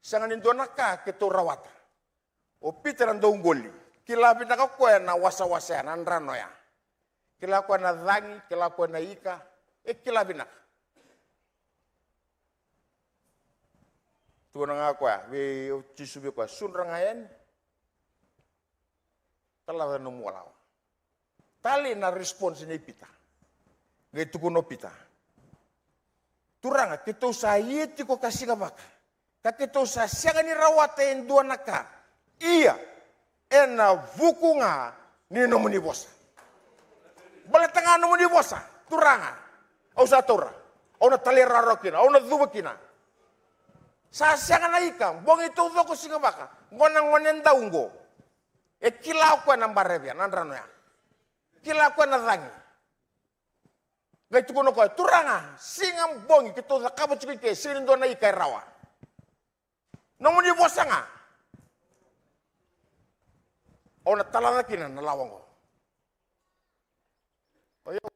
Sega ni dua na ka keitou rawata. O Pita na dauqoli. Kila vinaka o koya na wasawasa ya, na drano ya. Kila o koya na cagi, kila o koya na ika, e kila vinaka. Tukuna ga o koya vei, o Jisu vei koya, sudra ga yani. Talaca na nomu lawa. Tale na response nei Pita. Qai tukuna o Pita, Turaga, keitou sa ia tiko ka sigavaka, ka keitou sa sega ni rawata e dua na ka. Ia, ena vuku ga ni nomuni vosa. Baleta ga nomuni vosa, Turaga, au sa taura. Au na talairawarawa kina, au na cuva kina. Sa sega na ika, bogi taucoko sigavaka, qo na gonedau qo. E kila o koya na baravi ya, na drano ya. Kila o koya na cagi. Qai tukuna o koya, Turaga, siga bogi keitou cakava tiko i ke, sega ni dua na ika e rawa. Nomuni vosa ga. Au na talaca kina na lawa oqo. O yau,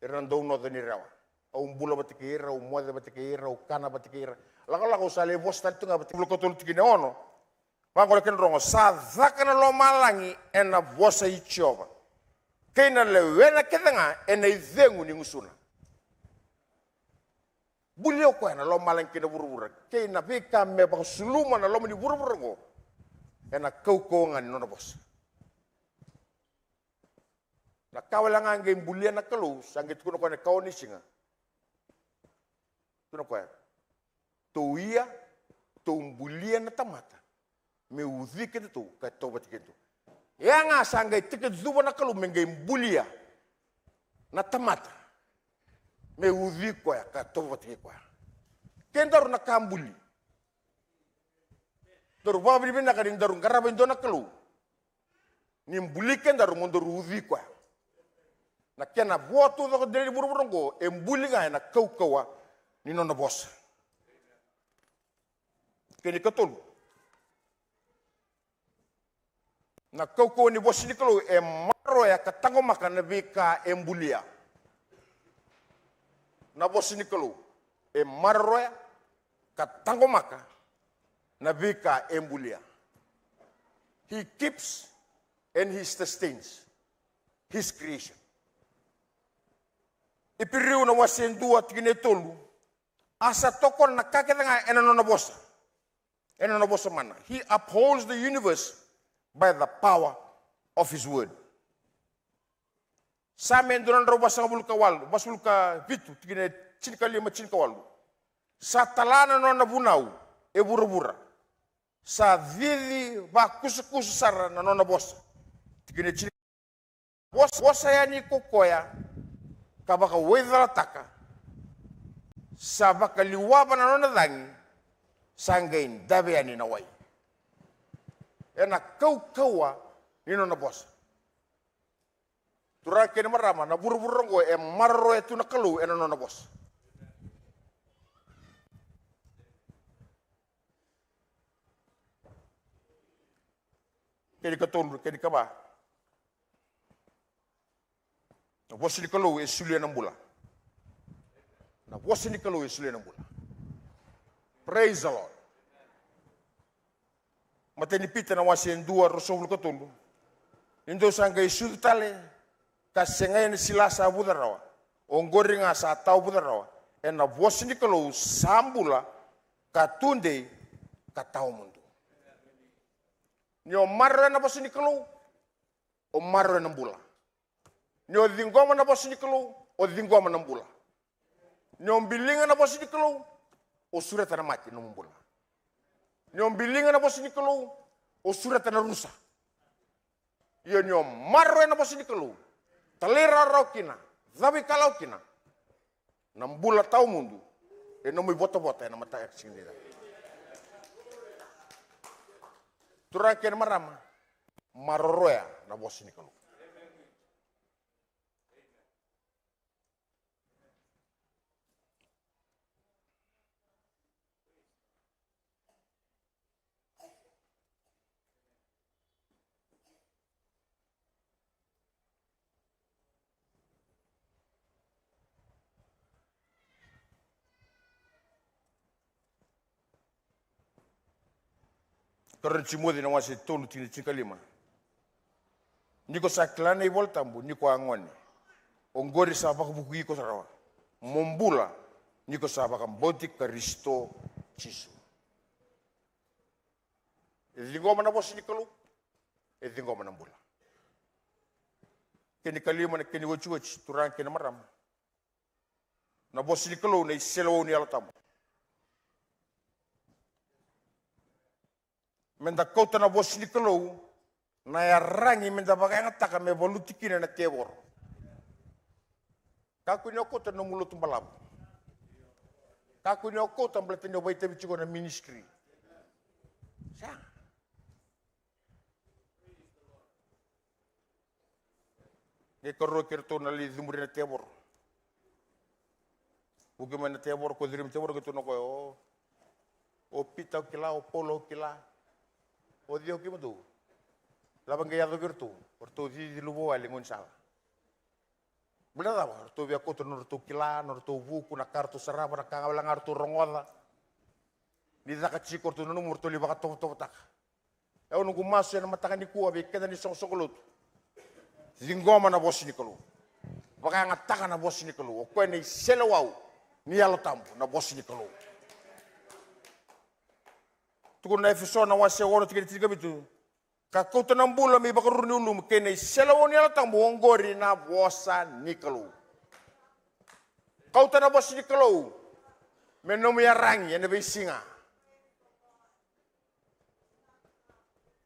ira na dau noca ni rewa. Au bula vata kei ira, au moce vata kei ira, au kana vata kei ira. Lakolako au sa lai vosa tale tu ga vata kei ira. Vula katolu tikina e ono. Vaqo na kena rogo, sa caka na lomalagi ena vosa i Jiova, kei na lewena kece ga ena icegu ni gusuna. Bulia o koya na lomalagi kei na vuravura, kei na veika me vakasuluma na loma ni vuravura oqo, ena kaukauwa ga ni nona vosa. Na ka wale ga qai bulia na Kalou, sa qai tukuna o koya na ikaono ni siga. Tukuna o koya, tou ia, tou bulia na tamata me ucui kedatou ka tauvata kedatou. Ia ga sa qai tekicuva na Kalou me qai bulia na tamata me ucui koya ka tauvata kei koya. Kedaru na ka buli. Daru vakavinavinaka ni daru qarava e dua na Kalou ni buli kedaru mo daru ucui koya. Na kena vo taucoko dina ni vuravura oqo e buli ga ena kaukauwa ni nona vosa. Kena ikatolu, na kaukauwa ni vosa ni Kalou e maroroya ka taqomaka na veika e bulia. Na vosa ni Kalou e maroroya ka taqomaka na veika e bulia. He keeps and he sustains his creation. Iperiu na wase e dua tikina e tolu. A sa tokona na ka kece ga ena nona vosa. Ena nona vosa mana. He upholds the universe by the power of his word. Same e dua na drau vasagavulu ka walu, vasagavulu ka vitu, tikina e tinikalima, tinikawalu. Sa tala na nona vunau e vuravura. Sa cici vakusakusa sara na nona vosa. Tikina e tini. Vosa, vosa yani ko koya ka vakawaicalataka. Sa vakaliwava na nona cagi, sa qai dave yani na wai. Ena kaukauwa ni nona vosa. Turaga kei na marama, na vuravura oqo e maroroya tu na Kalou ena nona vosa. Kena ikatolu, kena ikava. Na vosa ni Kalou e solia na bula. Na vosa ni Kalou e solia na bula. Praise the Lord. Matai ni Pita na wase e dua, ruasagavulu ka tolu. Ni dou sa qai sucu tale, ka sega ena sila sa vuca rawa. Oqori ga sa tawa vuca rawa. Ena vosa ni Kalou sa bula, ka tudei, ka tawa mudu. Ni o maroroya na vosa ni Kalou, o maroroya na bula. Ni o ciqoma na vosa ni Kalou, o ciqoma na bula. Ni o biliga na vosa ni Kalou, o sureta na mate na nomu bula. Ni o biliga na vosa ni Kalou, o sureta na rusa. Io, ni o maroroya na vosa ni Kalou, talairawarawa kina, cavuikalawa kina, na bula tawa mudu e nomu ivotavota ena mataka siga nikua. Turaga kei na marama, maroroya na vosa ni Kalou. Karua ni Timoci na wase tolu, tikina tinikalima. Ni ko sa kila na iVola Tabu ni ko a gone, oqori sa vakavuki iko rawa mo bula, ni ko sa vakabauti Karisito Jisu. E ciqoma na vosa ni Kalou, e ciqoma na bula. Kena ikalima, na kena iotioti, turaga kei na marama. Na vosa ni Kalou na iseleiwau ni Yalo Tabu. Meda kauta na vosa ni Kalou na iyaragi meda vakayagataka me valuti kina na tevoro. Kakua ni o kauta na nomu lotu balavu. Kakua ni o kauta baleta ni o vakaitavi tiko na ministry. Sa. Qai karua kei iratou na lai cudruvi na tevoro. Vuki mai na tevoro, ko cudruvi na tevoro, qai tukuna o koya, o, o Pita au kila, o Paula au kila. O cei o kemudou? Lava qai yaco vei iratou, o ratou cici luvawale e gaunisala. Baleta na cava? Ratou via kauta na nodratou kila, na nodratou vuku, na ka ratou sarava, na ka ga wale ga ratou rogoca. Ni caka tiko ratou nanuma, ratou lai vakatovotovotaka. Au noqu masu ena mataka nikua vei keda na isoqosoqo lotu. Ciqoma na vosa ni Kalou. Vakayagataka na vosa ni Kalou. O koya na iseleiwau ni Yalo Tabu, na vosa ni Kalou. Tukuna na Efeso na wase ono, tikina tinikavitu. Ka kauta na bula me ivakaruru ni ulumu kei na iseleiwau ni Yalo Tabu, oqori na vosa ni Kalou. Kauta na vosa ni Kalou me nomu iyaragi ena veisiga.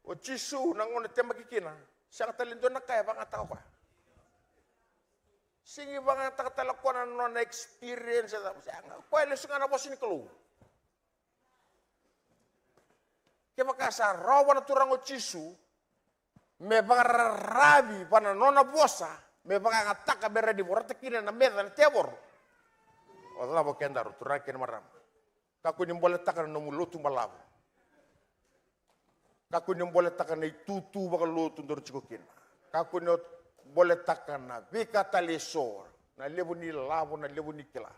O Jisu na gauna temaki kina, sega tale e dua na ka e vakayagataka o koya. Sega ni vakayagataka tale o koya na nona experience, e cava, sega. O koya e lesu ga na vosa ni Kalou. Kevaka sa rawa na Turaga o Jisu me vakararavi vua na nona vosa, me vakayagataka me rawa ni vorata kina na meca na tevoro. O cava o kedaru, turaga kei na marama? Kakua ni boletaka na nomu lotu balavu. Kakua ni boletaka na itutu vakalotu daru tiko kina. Kakua ni boletaka na veika tale eso, na levu ni lavo, na levu ni kila.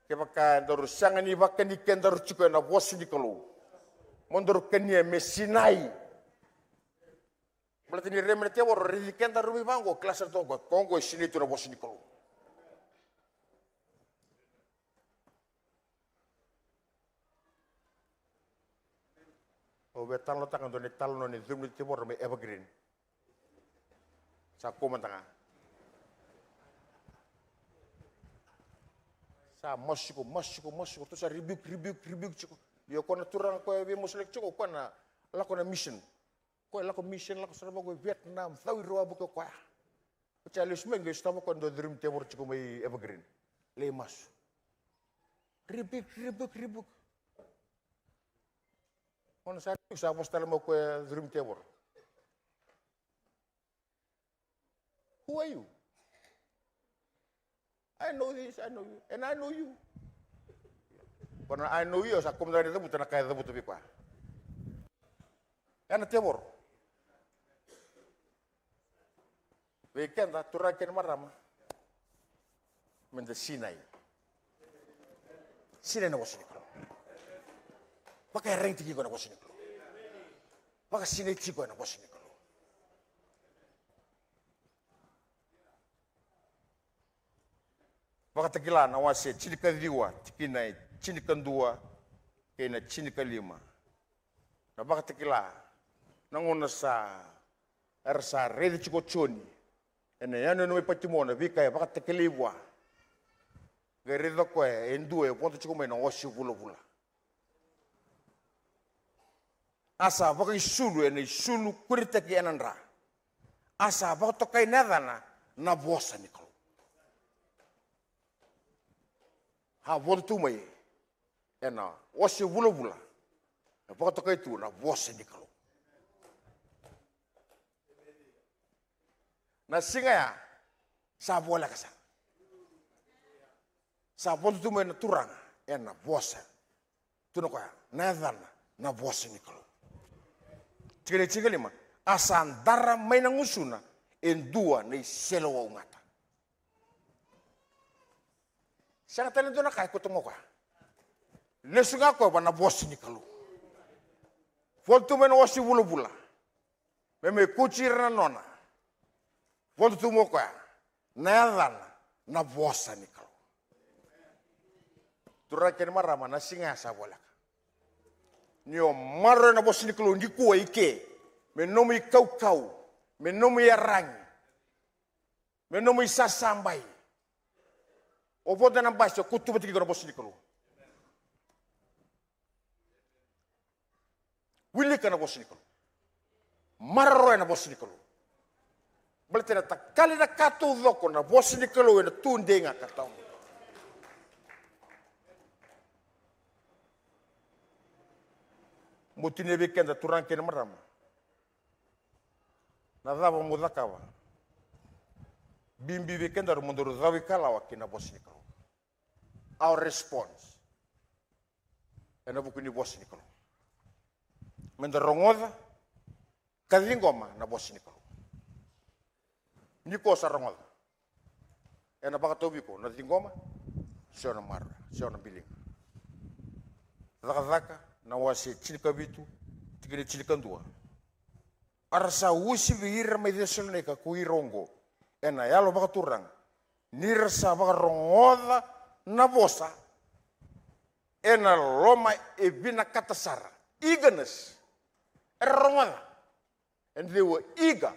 Kevaka edaru sega ni vakani kedaru tiko ena vosa ni Kalou, mo daru kania me sinai. Baleta ni rairai mai na tevoro, raici kedaru mai vaqo, kila sara tu o koya, ko qo e sinai tu na vosa ni Kalou. Au via talanoataka e dua na italanoa ni curumi ni tevoro mai Evergreen. Sa kua mada ga. Sa masu tiko, masu tiko, masu tiko, ratou sa rebuke, rebuke, rebuke tiko. Ia o koya na turaga koya e veimasulaki tiko, o koya na lako na mission. Koya e lako mission, lako sara vaqo i Vietnam, cau i ra, a vuki o koya. Oti a lesu mai qai sotava o koya e dua na curumi ni tevoro tiko mai Evergreen. Lai masu. Rebuke, rebuke, rebuke. Gauna sa rebuke, sa vosa tale mai o koya e curumi ni tevoro. Who are you? I know this, I know you, and I know you. Ko na I know you, sa kua mada ga ni cavuta na ka e cavuta vei koya. Ya na tevoro. Vei keda, turaga kei na marama, meda sinai. Sinai na vosa ni Kalou. Vakaiyaragi tiko ena vosa ni Kalou. Vakasinai tiko ena vosa ni Kalou. Vakatakila na wase tinikaciwa, tikina e tinikadua kei na tinikalima. Na Vakatakila, na gauna sa, era sa raica tiko o Joni ena yanuyanu mai Patimo na veika e vakatakilai vua. Qai raica o koya e dua e vodo tiko mai na ose vulavula. A sa vakaisulu ena isulu kuretaki ena dra. A sa vakatokai na yacana na vosa ni Kalou. A vodo tu mai ena ose vulavula, e vakatokai tu na vosa ni Kalou. Na siga ya sa voleka sara. Sa vodo tu mai na Turaga ena vosa. Tukuna o koya, na yacana na vosa ni Kalou. Tikina e tinikalima, a sa dara mai na gusuna e dua na iseleiwau gata. Sega tale ni dua na ka e kauta mai o koya. Lesu ga o koya vua na vosa ni Kalou. Vodo tu mai na ose vulavula. Me mai kauti ira na nona. Vodo tu mai o koya. Na yacana na vosa ni Kalou. Turaga kei na marama, na siga ya sa voleka. Ni o maroroya na vosa ni Kalou nikua i ke. Me nomu ikaukau. Me nomu iyaragi. Me nomu isasabai. O vodo ena basi, o kauta vata kei iko na vosa ni Kalou. Wilika na vosa ni Kalou. Maroroya na vosa ni Kalou. Baleta ena takali na ka taucoko na vosa ni Kalou, ena tudei ga ka tawa. Meu tinia vei keda, turaga kei na marama. Na cava mo cakava? Bibi vei kedaru mo daru cava ikalawa ki na vosa ni Kalou. Our response. Ena vuku ni vosa ni Kalou. Meda rogoca ka ciqoma na vosa ni Kalou. Ni ko sa rogoca, ena vakatau vei iko na ciqoma, se o na maroroya, se o na biliga. Cakacaka na wase tinikavitu, tikina e tinikadua. A ra sa uasivi ira mai Cesalonaika ko ira oqo ena yalo vakaturaga, ni ra sa vakarogoca na vosa ena loma e vinakata sara. Eagerness. Era rogoca. And they were eager.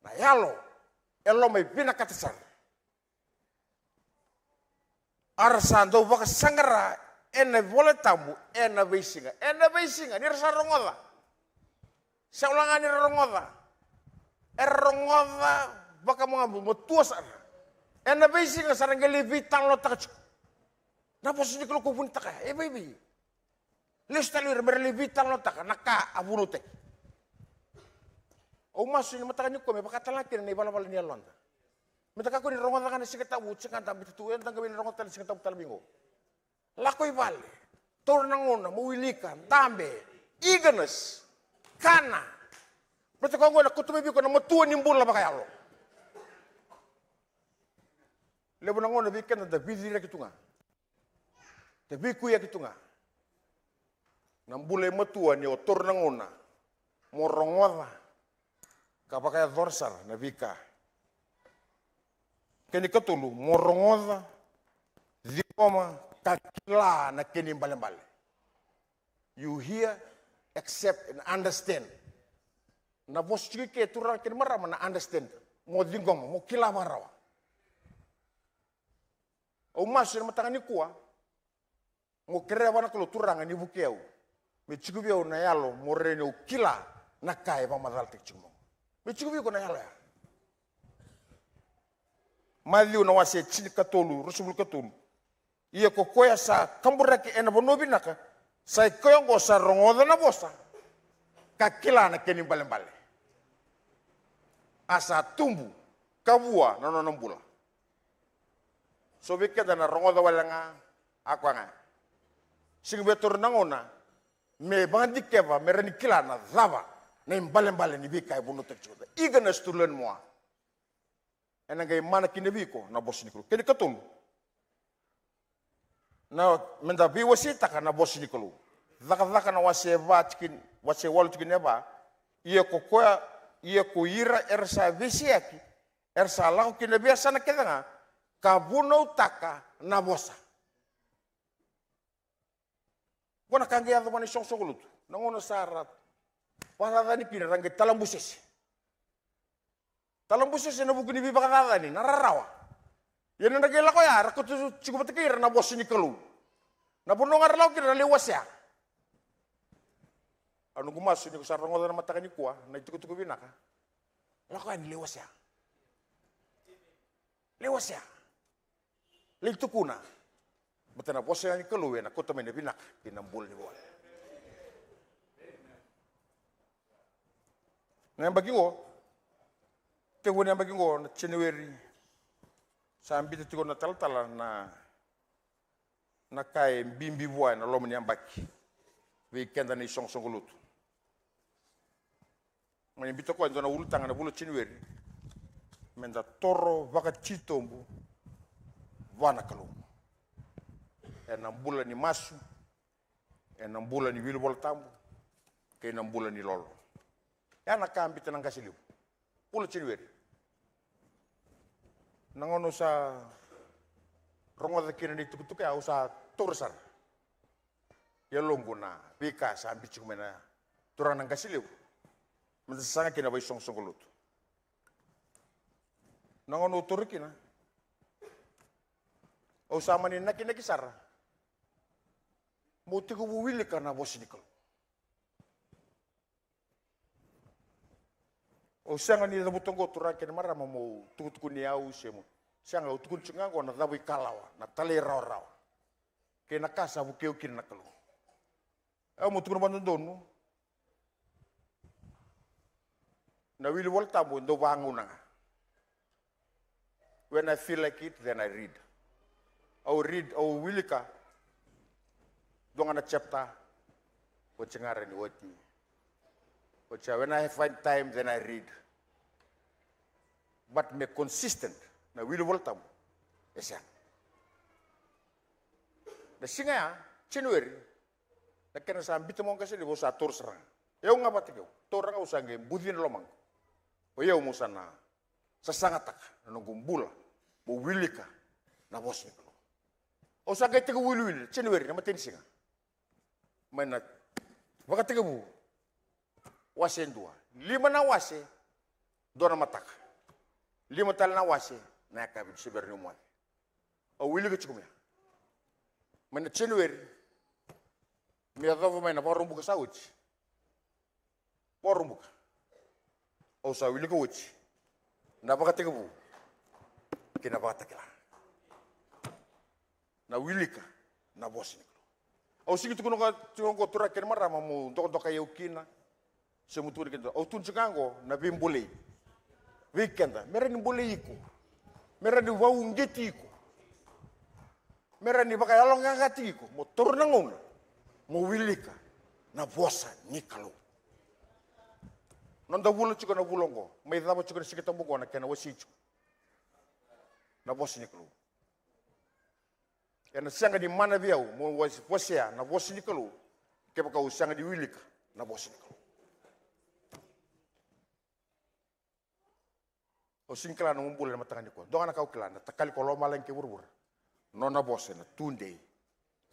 Na yalo e loma e vinakata sara. A ra sa dau vakasaqara ena iVola Tabu ena veisiga. Ena veisiga, ni ra sa rogoca. Sega wale ga ni ra rogoca. Era rogoca vakamamatua sara. Ena veisiga sa ra qai lai veitalanoataka tiko. Na vosa ni Kalou ko vunitaka ya, e vei, vei. Lesu tale o ira me ra lai veitalanoataka na ka a vunautaki. Au masu ena mataka nikua me vaka tale ga kina na ivalavala ni yaloda. Meda kakua ni rogoca ga na Siga Tabu, sega, da biuta tu, eda qai via rogoca tale na Siga Tabu tale vei qo. Lako i vale, taura na gauna mo wilika, dabe, eagerness, kana. Baleta koya qo ena kauta mai vei iko na matua ni bula vakayalo. Levu na gauna vei keda da veiciriyaki tu ga, da veikuiyaki tu ga. Na bula e matua ni o taura na gauna mo rogoca ka vakayacora sara na veika. Kena ikatolu, mo rogoca, ciqoma ka kila na kena ibalebale. You hear, accept and understand. Na vosa tiko i ke, turaga kei na marama, na understand. Mo ciqoma, mo kila vakarawa. Au masu ena mataka nikua, mo kerea vua na Kalou, Turaga, ni vukei au, me tiko vei au na yalo mo rawa niu kila na ka e vakamacalataki tiko mai. Me tiko vei iko na yalo ya. Maciu na wase tinikatolu, ruasagavulu ka tolu. Ia ko koya sa kaburaki ena vanua vinaka, sa i koya oqo sa rogoca na vosa ka kila na kena ibalebale, a sa tubu ka vua na nona bula. So vei keda na rogoca wale ga, a koya ga. Sega ni via taura na gauna me vakadikeva, me rawa ni kila na cava na ibalebale ni veika e vunautaki tiko. The eagerness to learn more. Ena qai mana kina vei iko na vosa ni Kalou. Kena ikatolu, na, meda veiwaseitaka na vosa ni Kalou. Cakacaka na wase va tikina, wase walu tikina e va. Ia ko koya, ia ko ira era sa veiseyaki, era sa lako ki na veiyasana kece ga ka vunautaka na vosa. Qo na ka qai yaco vua na isoqosoqo lotu. Na gauna sa ra vakacacani kina, ra qai talabusese. Talabusese ena vuku ni veivakacacani, na rarawa. Ia na nodra qai lako ya, ra kauta tiko vata kei ira na vosa ni Kalou. Na vanua ga ra lako kina, ra lai wasea. A noqu masu ni ko sa rogoca na mataka nikua na itukutuku vinaka, lako yani lai wasea. Lai wasea. Lai tukuna. Baleta na vosa ni Kalou ena kauta mai na vinaka kei na bula ni vuvale. Na yabaki qo, tekivu na yabaki qo na January, sa biuta tiko na talatala na, na ka e bibi vua ena loma ni yabaki vei keda na isoqosoqo lotu. Mani biuta koya e dua na ulutaga na vula o January, meda toro vakatitobu vua na Kalou ena bula ni masu, ena bula ni wili Vola Tabu, kei na bula ni lolo. Ya na ka biuta na qase levu. Vula o January. Na gauna au sa rogoca kina na itukutuku ya, au sa taura sara e yaloqu na veika sa biuta tiko mai na turaga na qase levu, meda sasaga kina vakaisoqosoqo lotu. Na gauna au taura kina, au sa mani nakinaki sara meu tekivu wilika na vosa ni Kalou. Au sega ni cavuta oqo, turaga kei na marama, meu tukutukuni au se meu, sega, au tukuna tiko ga oqo na cavuikalawa, na talairawarawa, kei na ka sa vukei au kina na Kalou. Au meu tukuna vakadodonu, na wili Vola Tabu e dau vagauna ga. When I feel like it, then I read. Au read, au wilika dua ga na chapter, oti ga rawa ni oti. Oti ya, when I find time, then I read. But me consistent na wili Vola Tabu, e sega. Na siga ya, January, na kena sa biuta mai o qase levu, au sa taura sara ga. Au ga vata kei au, taura ga, au sa qai bucina lomaqu. O yau meu sa na sasagataka na noqu bula meu wilika na vosa ni Kalou. Au sa qai tekivu wiliwili January, na imatai ni siga, mai na Vakatekivu wase dua. Lima na wase, dua na mataka. Lima tale na wase na yakavi ni Severa niu moce. Au wilika tiko mai ya, mai na January me yacova mai na Vakaraubuka sa oti. Vakaraubuka, au sa wilika oti na Vakatekivu kei na Vakatakila. Na wilika na vosa ni Kalou. Au sega ni tukuna tiko oqo, turaga kei na marama, meu dokadokai au kina, Se mo tukuna keda, au tukuna tiko ga oqo na veibolei vei keda, me rawa ni bolei iko, me rawa ni vakauqeti iko, me rawa ni vakayaloqaqataki iko, mo taura na gauna mo wilika na vosa ni Kalou. Noda vula tiko na vula oqo, mai cava tiko na Siga Tabu oqo na kena wasei tiko na vosa ni Kalou. Ena sega ni mana vei au mo was-, wasea na vosa ni Kalou kevaka au sega ni wilika na vosa ni Kalou. Au sega ni kila na nomu bula ena mataka nikua. Dua ga na ka au kila, na Takali ko lomalagi kei vuravura, nona vosa ena tudei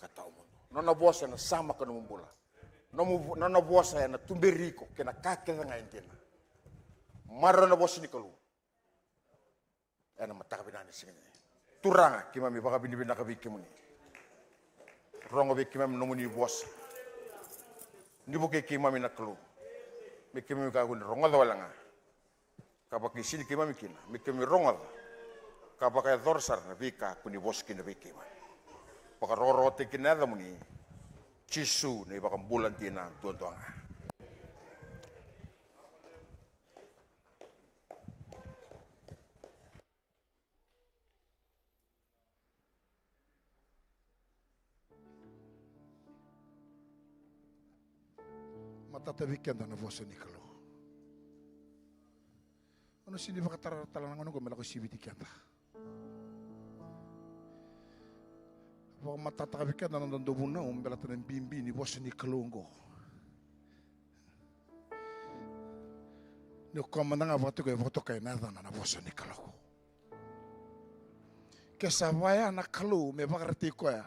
ka tawamudu. Nona vosa ena samaka nomu bula. Nomu vo-, nona vosa ena tuberi iko kei na ka kece ga e dina. Maroroya na vosa ni Kalou ena mataka vinaka ni siga ni. Turaga, keimami vakavinavinaka vei kemuni. Rogo vei keimami nomuni vosa. Ni vukei keimami na Kalou, me keimami kakua ni rogoca wale ga ka vakaisini keimami kina, me keimami rogoca ka vakayacora sara na veika ko ni vosa kina vei keimami. Vakarokorokotaki kina na yacamuni, Jisu na iVakabula dina duadua ga. Matata vei keda na vosa ni Kalou. Au na sega ni vakatara tale na gauna oqo me lako siviti keda. Vakamatatataka vei keda na noda dau vunau me baleta na bibi ni vosa ni Kalou oqo. Ni o koya mada ga vakatokai, vakatokai na yacana na vosa ni Kalou. Ke sa vaya na Kalou me vakaraitaki koya,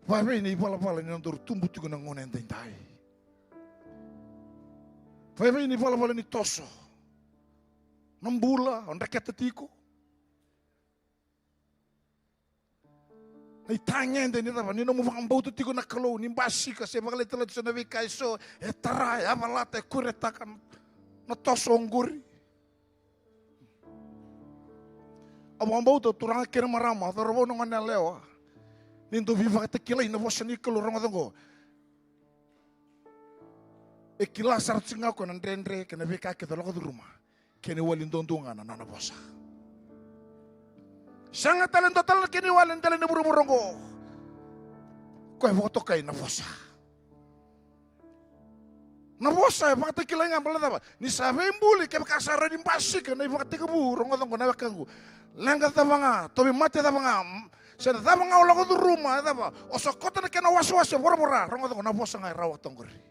vavei na ivalavala ni nodaru tubu tiko na gauna edaidai? Vavei na ivalavala ni toso? Na bula o dreketa tiko? Na itagede ni cava? Ni nomu vakabauta tiko na Kalou, ni basika se vakalatalata eso na veika eso, e tara, e yavalata, e kuretaka na toso oqori. Au vakabauta, turaga kei na marama, cauravou, na goneyalewa, ni dau veivakatakilai na vosa ni Kalou, rogoca oqo. E kila sara tiko ga o koya na dredre kei na veika kece o lako curuma. Kena iwali duadua ga na nona vosa. Sega tale dua tale na kena iwali e dela ni vuravura oqo. Koya e vakatokai na vosa. Na vosa e vakatakilai ga, baleta na cava? Ni sa veibuli, kevaka sa rawa ni basika na ivakatekivu, rogoca oqo na wekaqu. Leqa cava ga, tauvimate cava ga, se na cava ga o lako curuma, e cava, o sokota na kena wasewase, voravora, rogoca oqo na vosa ga e rawata oqori.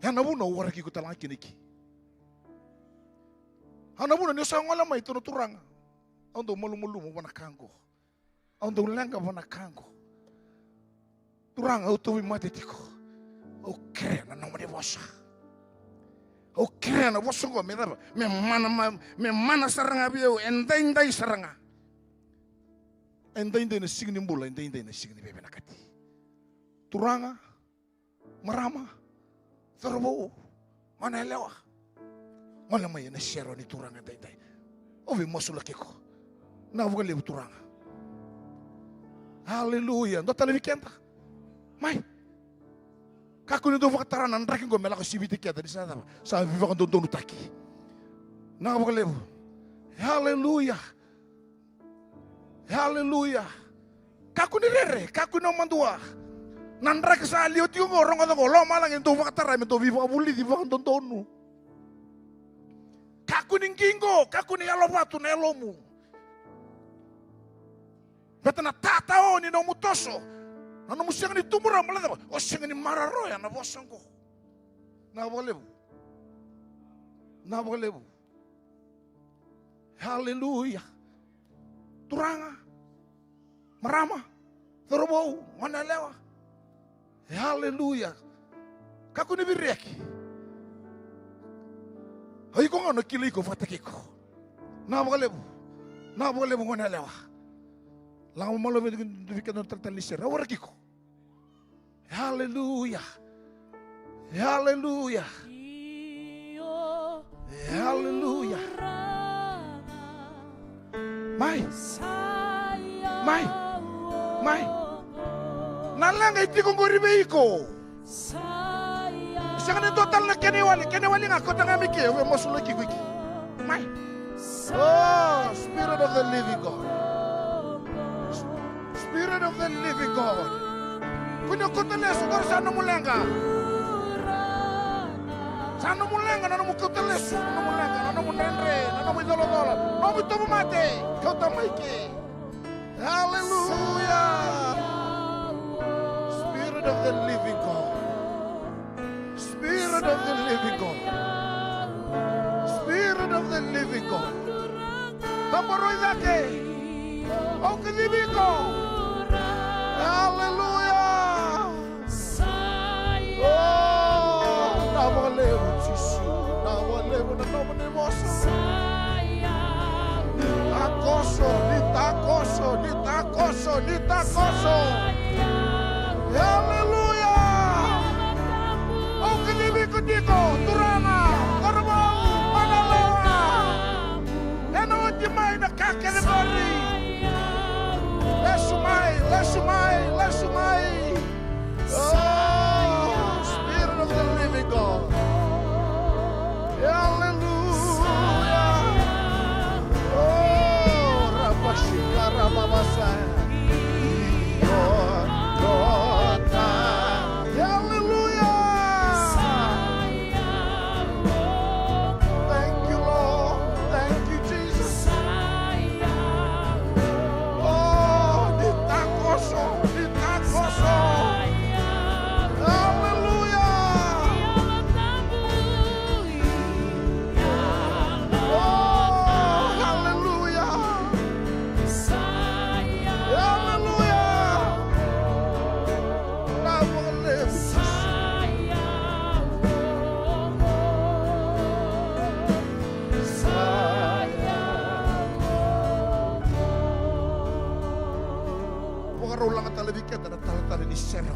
Ia na vuna au waraki iko tale ga kina eke. A na vuna ni o sa gole mai, tukuna, turaga, au dau malumalumu vua na ka oqo. Au dau leqa vua na ka oqo. Turaga, au tauvimate tiko. Au kerea na nomuni vosa. Au kerea na vosa oqo me cava? Me mana, ma-, me mana sara ga vei au edaidai sara ga. Edaidai na siga ni bula, edaidai na siga ni veivinakati. Turaga, marama, cauravou, goneyalewa, gole mai ena sere ni Turaga edaidai. Au veimasulaki iko. Vinaka vakalevu, turaga. Aleluya. Dua tale vei keda. Mai. Kakua ni dau vakatara na draki oqo me lako siviti keda, ni sa cava? Sa veivakadodonutaki. Vinaka vakalevu. Aleluya. Aleluya. Kakua ni rere, kakua ni o madua. Na draki sa liwa tiko oqo, rogoca oqo, lomalagi e dau vakatara me dau veivakavulici vakadodonu. Kakua ni qiqo, kakua ni yalovatu na yalomu. Baleta na tatao ni nomu toso, na nomu sega ni tubu rawa, baleta o sega ni maroroya na vosa oqo. Vinaka vakalevu. Vinaka vakalevu. Aleluya. Turaga, marama, cauravou, goneyalewa. Aleluya. Kakua ni veireki. O iko ga na kilai iko vakataki iko. Vinaka vakalevu. Vinaka vakalevu, goneyalewa. Laga mai loma vei keda na talatala ni sere. Au waraki iko. Aleluya. Aleluya. Aleluya. Mai. Mai. Mai. Na leqa e tiko qori vei iko. Sega ni dua tale na kena iwali, kena iwali ga kauta ga mai ke, au via masulaki iko i ke. Mai. Oh, Spirit of the living God. Spirit of the living God. Kua ni kauta lesu, qori sa nomu leqa. Sa nomu leqa na nomu kauta lesu, na nomu leqa, na nomu dredre, na nomu icolacola, na nomu itovo mate. Kauta mai ke. Hallelujah. Spirit of the living God. Spirit of the living God. Spirit of the living God. Tabaroi cake. Au kacivi iko. Hallelujah. Oh, na vakalevu Jisu. Na vakalevu na nomuni vosa. Takoso, ni takoso, ni takoso, ni takoso. Hallelujah. Au kacivi iko tiko, Turaga, Cauravou, Mana Yalewa. Ena oti mai na ka kece qori. Lesu mai, lesu mai, lesu mai. Oh, Spirit of the living God. Hallelujah. Oh, Rabashika Rababasaya. Hallelujah. Thank you, Lord. Thank you, Jesus. Oh, ni takoso, ni takoso. Hallelujah. Oh, hallelujah. Hallelujah. Na vakalevu. Vakarau laga tale vei keda na talatala ni sere.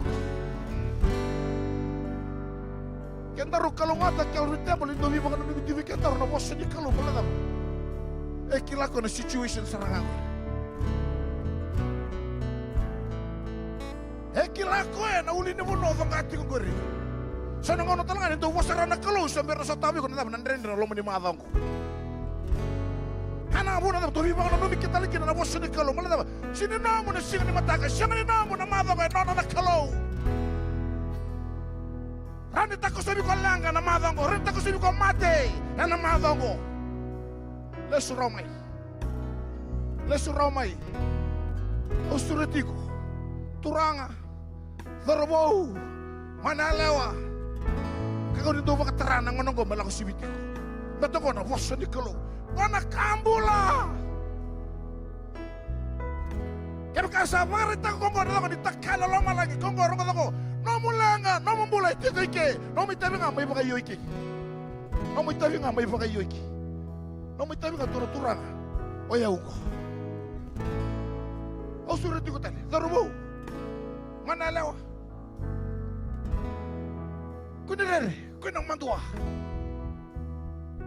Kedaru kalougata Calvary Temple, e dau veivakananumi tu vei kedaru na vosa ni Kalou, baleta na cava? E kila ko na situation sara ga qori. E kila koya na ulunivanua o coqa tiko qori. Sa na gauna tale ga ni dau vosa rawa na Kalou, sa bera na sotava iko na cava? Na dredre na loma ni macawa oqo. A na vuna cava tou veivakananumi ke tale kina na vosa ni Kalou? Baleta na cava? Sega ni nomu na siga ni mataka, sega ni nomu na macawa oqo, e nona na Kalou. Rawa ni takosovi iko leqa na macawa oqo, rawa ni takosovi iko mate ena macawa oqo. Lesu rawa mai. Lesu rawa mai. Au sureti iko. Turaga, Cauravou, Mana Yalewa. Kakua ni dau vakatara na gauna oqo me lako siviti iko. Baleta oqo na vosa ni Kalou. Oqo na ka bula. Kevaka sa vakaraitaka ko oqo na cava ni takali o lomalagi, ko oqo rogoca ko. Nomu leqa, nomu bula e tiko i ke. Nomu itavi ga mai vakaioi ke. Nomu itavi ga mai vakaioi ke. Nomu itavi ga, turaga, o yau oqo. Au sureti iko tale, Cauravou, Mana Yalewa. Kua ni rere, kua ni madua.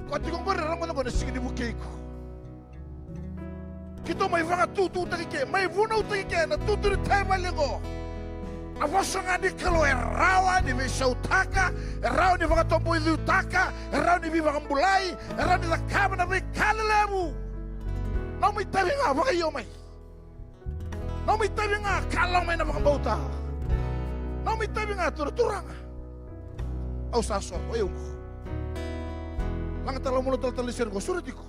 Ko tiko oqori, rogoca oqo na siga ni vukei iko. Keitou mai vakatututaki ke, mai vunautaki ke na tutu ni taivali oqo. A vosa ga ni Kalou e rawa ni veisautaka, e rawa ni vakatoboicutaka, e rawa ni veivakabulai, e rawa ni cakava na veika lelevu. Nomu itavi ga vakaio mai. Nomu itavi ga ka lako mai na vakabauta. Nomu itavi ga, turaga. Au sa soro, o yau oqo. Laga tale, au mulo tale, tale ni sere oqo, sureti iko.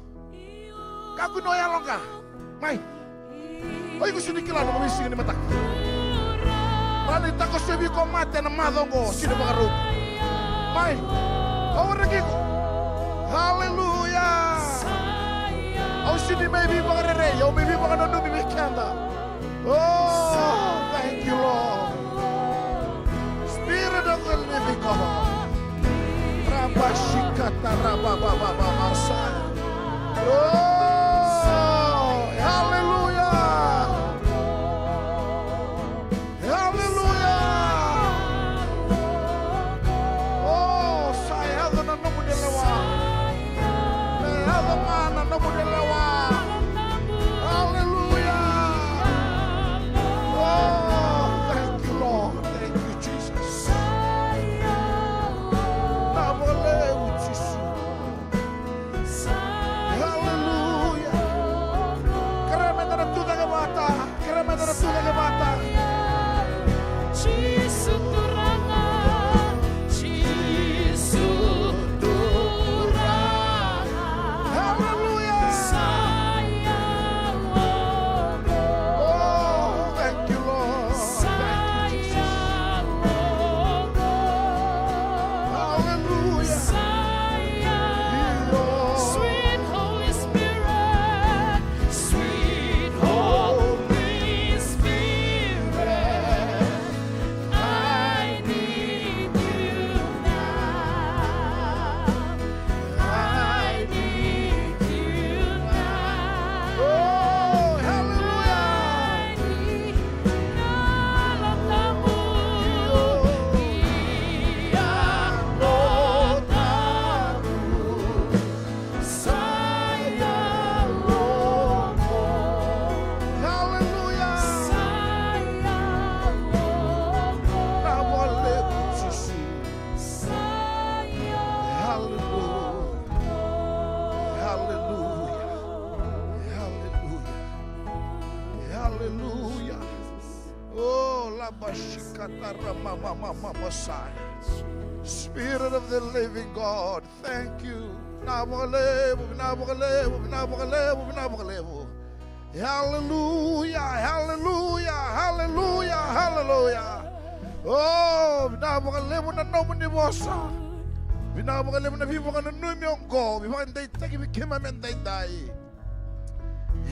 Kakua ni o yaloqa. Mai. O iko sega ni kila na nomu veisiga ni mataka. Rawa ni takosovi iko mate na macawa oqo, sega ni vakarau. Mai. Au waraki iko. Haleluya. Au sega ni mai veivakarerei, au mai veivakananumi vei keda. Oh, thank you, Lord. Spirit of the living God. Rabashikata rababababasa. Oh, hallelujah. Hallelujah. Oh, sa yaco na nomu lewa. Me yaco ga na nomu lewa. Hallelujah. Oh, thank you, Lord. Thank you, Jesus. Bashikatara mama mama masai. Spirit of the living God, thank you. Vinaka vakalevu, vinaka vakalevu, vinaka vakalevu, vinaka vakalevu. Hallelujah, hallelujah, hallelujah, hallelujah. Oh, vinaka vakalevu na nomuni vosa. Vinaka vakalevu na veivakananumi oqo, veivakadeitaki vei keimami edaidai.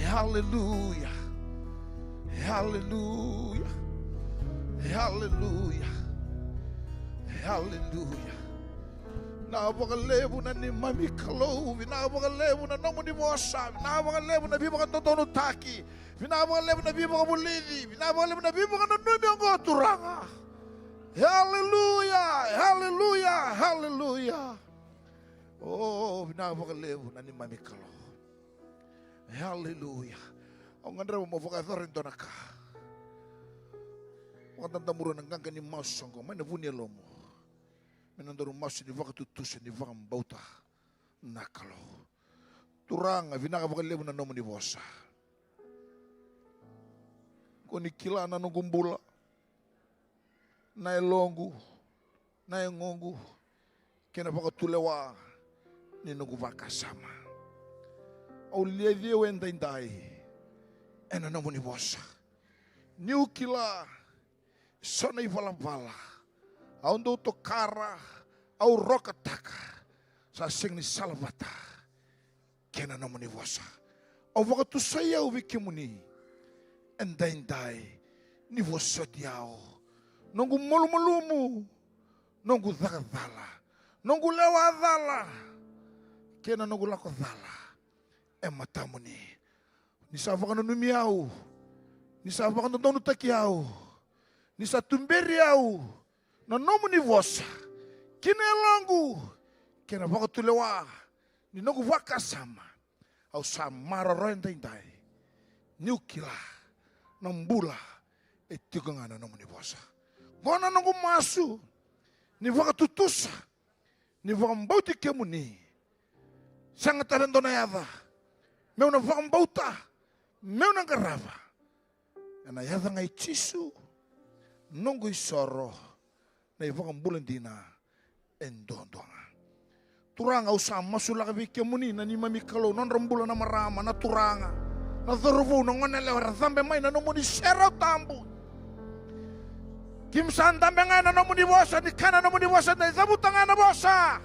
Hallelujah. Hallelujah. Hallelujah. Hallelujah. Vinaka vakalevu na neimami Kalou, vinaka vakalevu na nomuni vosa, vinaka vakalevu na veivakadodonutaki, vinaka vakalevu na veivakavulici, vinaka vakalevu na veivakananumi oqo Turaga. Hallelujah, hallelujah, hallelujah. Oh, vinaka vakalevu na neimami Kalou. Hallelujah. Au gadreva mo vakayacora e dua na ka. Vakadadamurua na qaqa ni masu oqo mai na vu ni yalomu. Me na daru masu ni vakatutusa ni vakabauta na Kalou. Turaga, vinaka vakalevu na nomuni vosa. Ko ni kila na noqu bula, na yaloqu, na yagoqu, kei na vakatulewa ni noqu vakasama. Au liaci au edaidai ena nomuni vosa. Niu kila so na ivalavala au dau tokara, au rokataka, sa sega ni salavata kei na nomuni vosa. Au vakatusai au vei kemuni edaidai, ni vosoti au. Noqu malumalumu, noqu caka cala, noqu lewa cala, kei na noqu lako cala e matamuni. Ni sa vakananumi au, ni sa vakadodonutaki au, ni sa tuberi au na nomuni vosa ki na yaloqu kei na vakatulewa ni noqu vakasama. Au sa maroroya edaidai niu kila na bula e tiko ga na nomuni vosa. Qo na noqu masu ni vakatutusa ni vakabauti kemuni. Sega tale dua na yaca meu na vakabauta, meu na qarava. Ena yaca ga i Jisu, noqu isoro, na iVakabula dina e duadua ga. Turaga, au sa masulaka vei kemuni na neimami Kalou, nodra bula na marama, na turaga, na cauravou, na goneyalewa era cabe mai na nomuni serau tabu. Keimami sa dabe ga ena nomuni vosa, ni kaya na nomuni vosa, ni cavuta ga na vosa.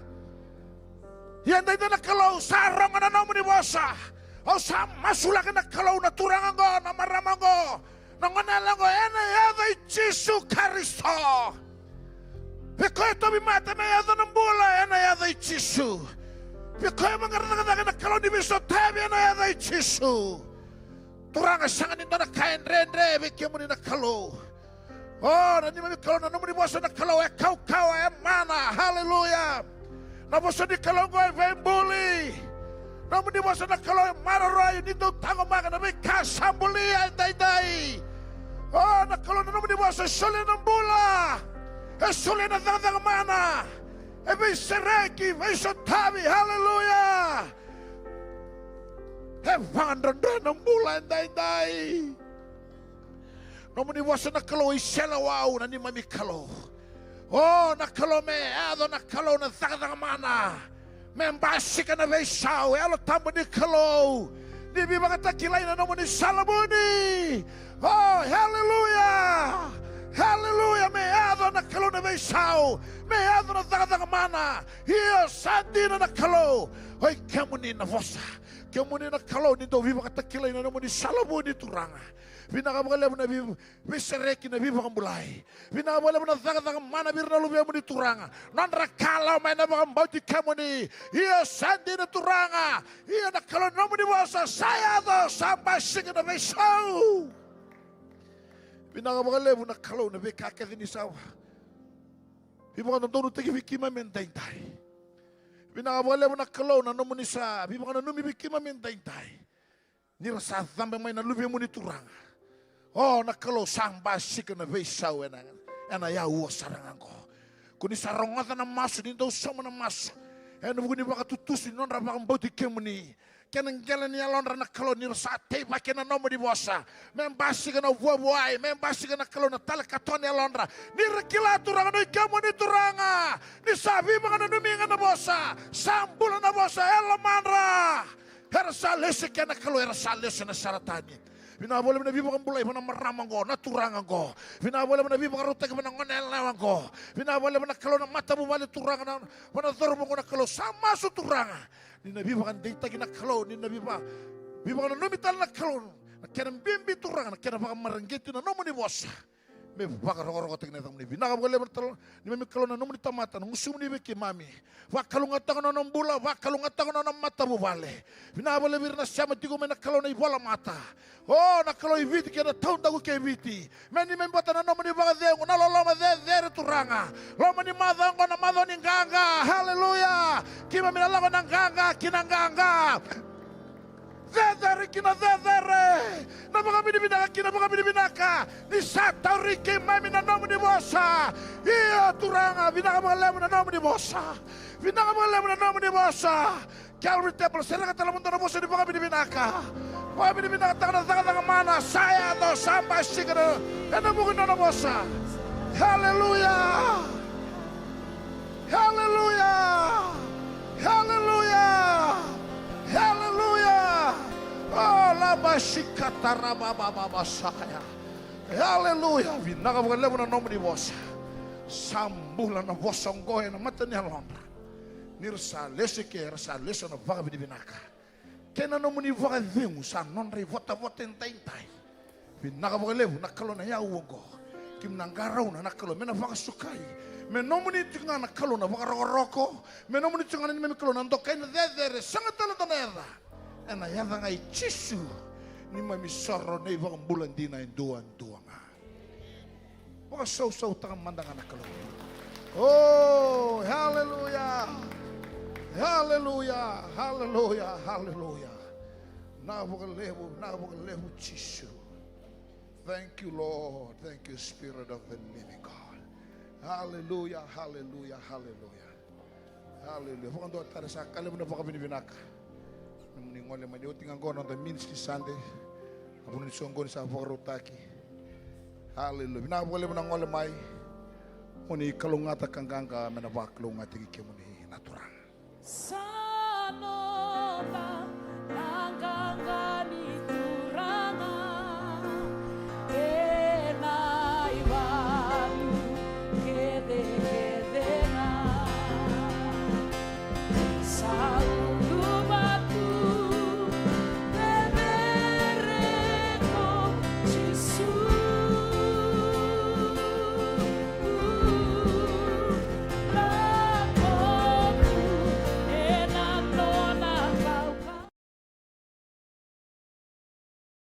Ia edaidai na Kalou, sa rogo na nomuni vosa. Au sa masulaka na Kalou, na turaga oqo, na marama oqo, na goneyalewa oqo, ena yaca i Jisu Karisito. Vei koya e tauvimate, ena yaco na bula ena yaca i Jisu. Vei koya e vaqara cakacaka, na Kalou ni veisotavi, ena yaca i Jisu. Turaga, sega ni dua na ka e dredre vei kemuni na Kalou. O, na neimami Kalou, na nomuni vosa na Kalou e kaukauwa, e mana. Haleluya. Na vosa ni Kalou oqo e veibuli. Nomuni vosa na Kalou e maroroi, ni dau taqomaka na veika sa bulia edaidai. O, na Kalou, na nomuni vosa e solia na bula, e solia na cakacaka mana, e veisereki, veisotavi. Haleluya. E vakadrodro na bula edaidai. Nomuni vosa na Kalou e iseleiwau, na neimami Kalou. O, na Kalou, me yaco na Kalou na cakacaka mana. Me basika na veisau, Yalo Tabu ni Kalou. Ni veivakatakilai na nomuni sala vuni. O, haleluya. Haleluya, me yaco na Kalou na veisau. Me yaco na cakacaka mana. Io, sa dina na Kalou. O i kemuni na vosa. Kemuni na Kalou ni dau veivakatakilai na nomuni sala vuni, Turaga. Vinaka vakalevu na vei-, veisereki, na veivakabulai. Vinaka vakalevu na cakacaka mana vei ira na luvemuni, Turaga. Nodra kalawa mai na vakabauti kemuni. Io, sa dina, Turaga. Io, na Kalou, na nomuni vosa sa yaco, sa basika na veisau. Vinaka vakalevu na Kalou, na veika kece ni sa veivakadodonutaki vei keimami edaidai. Vinaka vakalevu na Kalou, na nomuni sa veivakananumi vei keimami edaidai. Ni ra sa cabe mai na luvemuni, Turaga. O, na Kalou, sa basika na veisau ena, ena aua sara ga oqo. Ko ni sa rogoca na masu, ni dau sauma na masu ena vuku ni vakatutusa ni nodra vakabauti kemuni. kena qele ni yalodra na Kalou, ni ra sa teivaki ena nomuni vosa. Me basika na vuavuai, me basika na Kalou na tale katoa ni yalodra. Ni ra kila Turaga, ni o i kemuni Turaga, ni sa veivakananumi ga na vosa, sa bula na vosa e lomadra. Era sa lesu i ke na Kalou, era sa lesu ena sala tani. Vinaka vakalevu na veivakabulai vua na marama oqo, na turaga oqo. Vinaka vakalevu na veivakarautaki vua na gone yalewa oqo. Vinaka vakalevu na Kalou na matavuvale Turaga, na, vua na cauravou oqo na Kalou. Sa masu Turaga. Ni na veivakadeitaki na Kalou, ni na veiva, veivakananumi tale na Kalou. Na kena bibi Turaga, na kena vakamareqeti na nomuni vosa. Me vakarokorokotaki na yacamuni. Vinaka vakalevu na Kalou, neimami Kalou na nomuni tamata, na gusumuni vei keimami. Vakalougatataka na nona bula, vakalougatataka na nona matavuvale. Vinaka vakalevu vei ira na sema tiko mai na Kalou na ivolamata. O, na Kalou i Viti kei na taudaku kei Viti. Me neimami vata na nomuni vakacegu, na loloma cecere Turaga. Loma ni macawa oqo na macawa ni qaqa. Haleluya. Keimami na lako na qaqa ki na qaqa. Cecere ki na cecere, na vakavinavinaka ki na vakavinavinaka. Ni sa tauri keimami na nomuni vosa. Io Turaga, vinaka vakalevu na nomuni vosa. Vinaka vakalevu na nomuni vosa. Calvary Table, sereka tale mada na vosa ni vakavinavinaka. Vakavinavinakataka na cakacaka mana sa yaco, sa basika ena vuku ni nona vosa. Haleluya. Haleluya! Haleluya! Haleluya! O, labasikatarabababasaya. Haleluya! Vinaka vakalevu na nomuni vosa. Sa bula na vosa oqo ena mata ni yalodra. Ni ra sa lesu i ke, era sa lesu ena vakavinavinaka. Kei na nomuni vakacegu sa nodra ivotavota edaidai. Vinaka vakalevu na Kalou na iyau oqo. Keimami na qarauna na Kalou me na vakasukai. Me nomuni tiko ga na Kalou na vakarokoroko. Me nomuni tiko ga na neimami Kalou na dokai na cecere. Sega tale dua na yaca. Ena yaca ga i Jisu. Neimami isoro na iVakabula dina e duadua ga. Vakasausautaka mada ga na Kalou. Oh, haleluya. Haleluya, haleluya, haleluya. Vinaka vakalevu, vinaka vakalevu Jisu. Thank you, Lord. Thank you, Spirit of the living God. Haleluya, haleluya, haleluya. Haleluya. Vakadua tale, sa ka levu na vakavinavinaka. Nomuni gole mai, ni oti ga oqo na noda Ministry Sunday. Na vanua ni soqoni sa vakarautaki. Haleluya. Vinaka vakalevu na gole mai. Moni kalougata ka qaqa me na vakalougatataki kemuni na Turaga. Sa noda na qaqa ni Turaga ena ivalu kecekece ga. Sa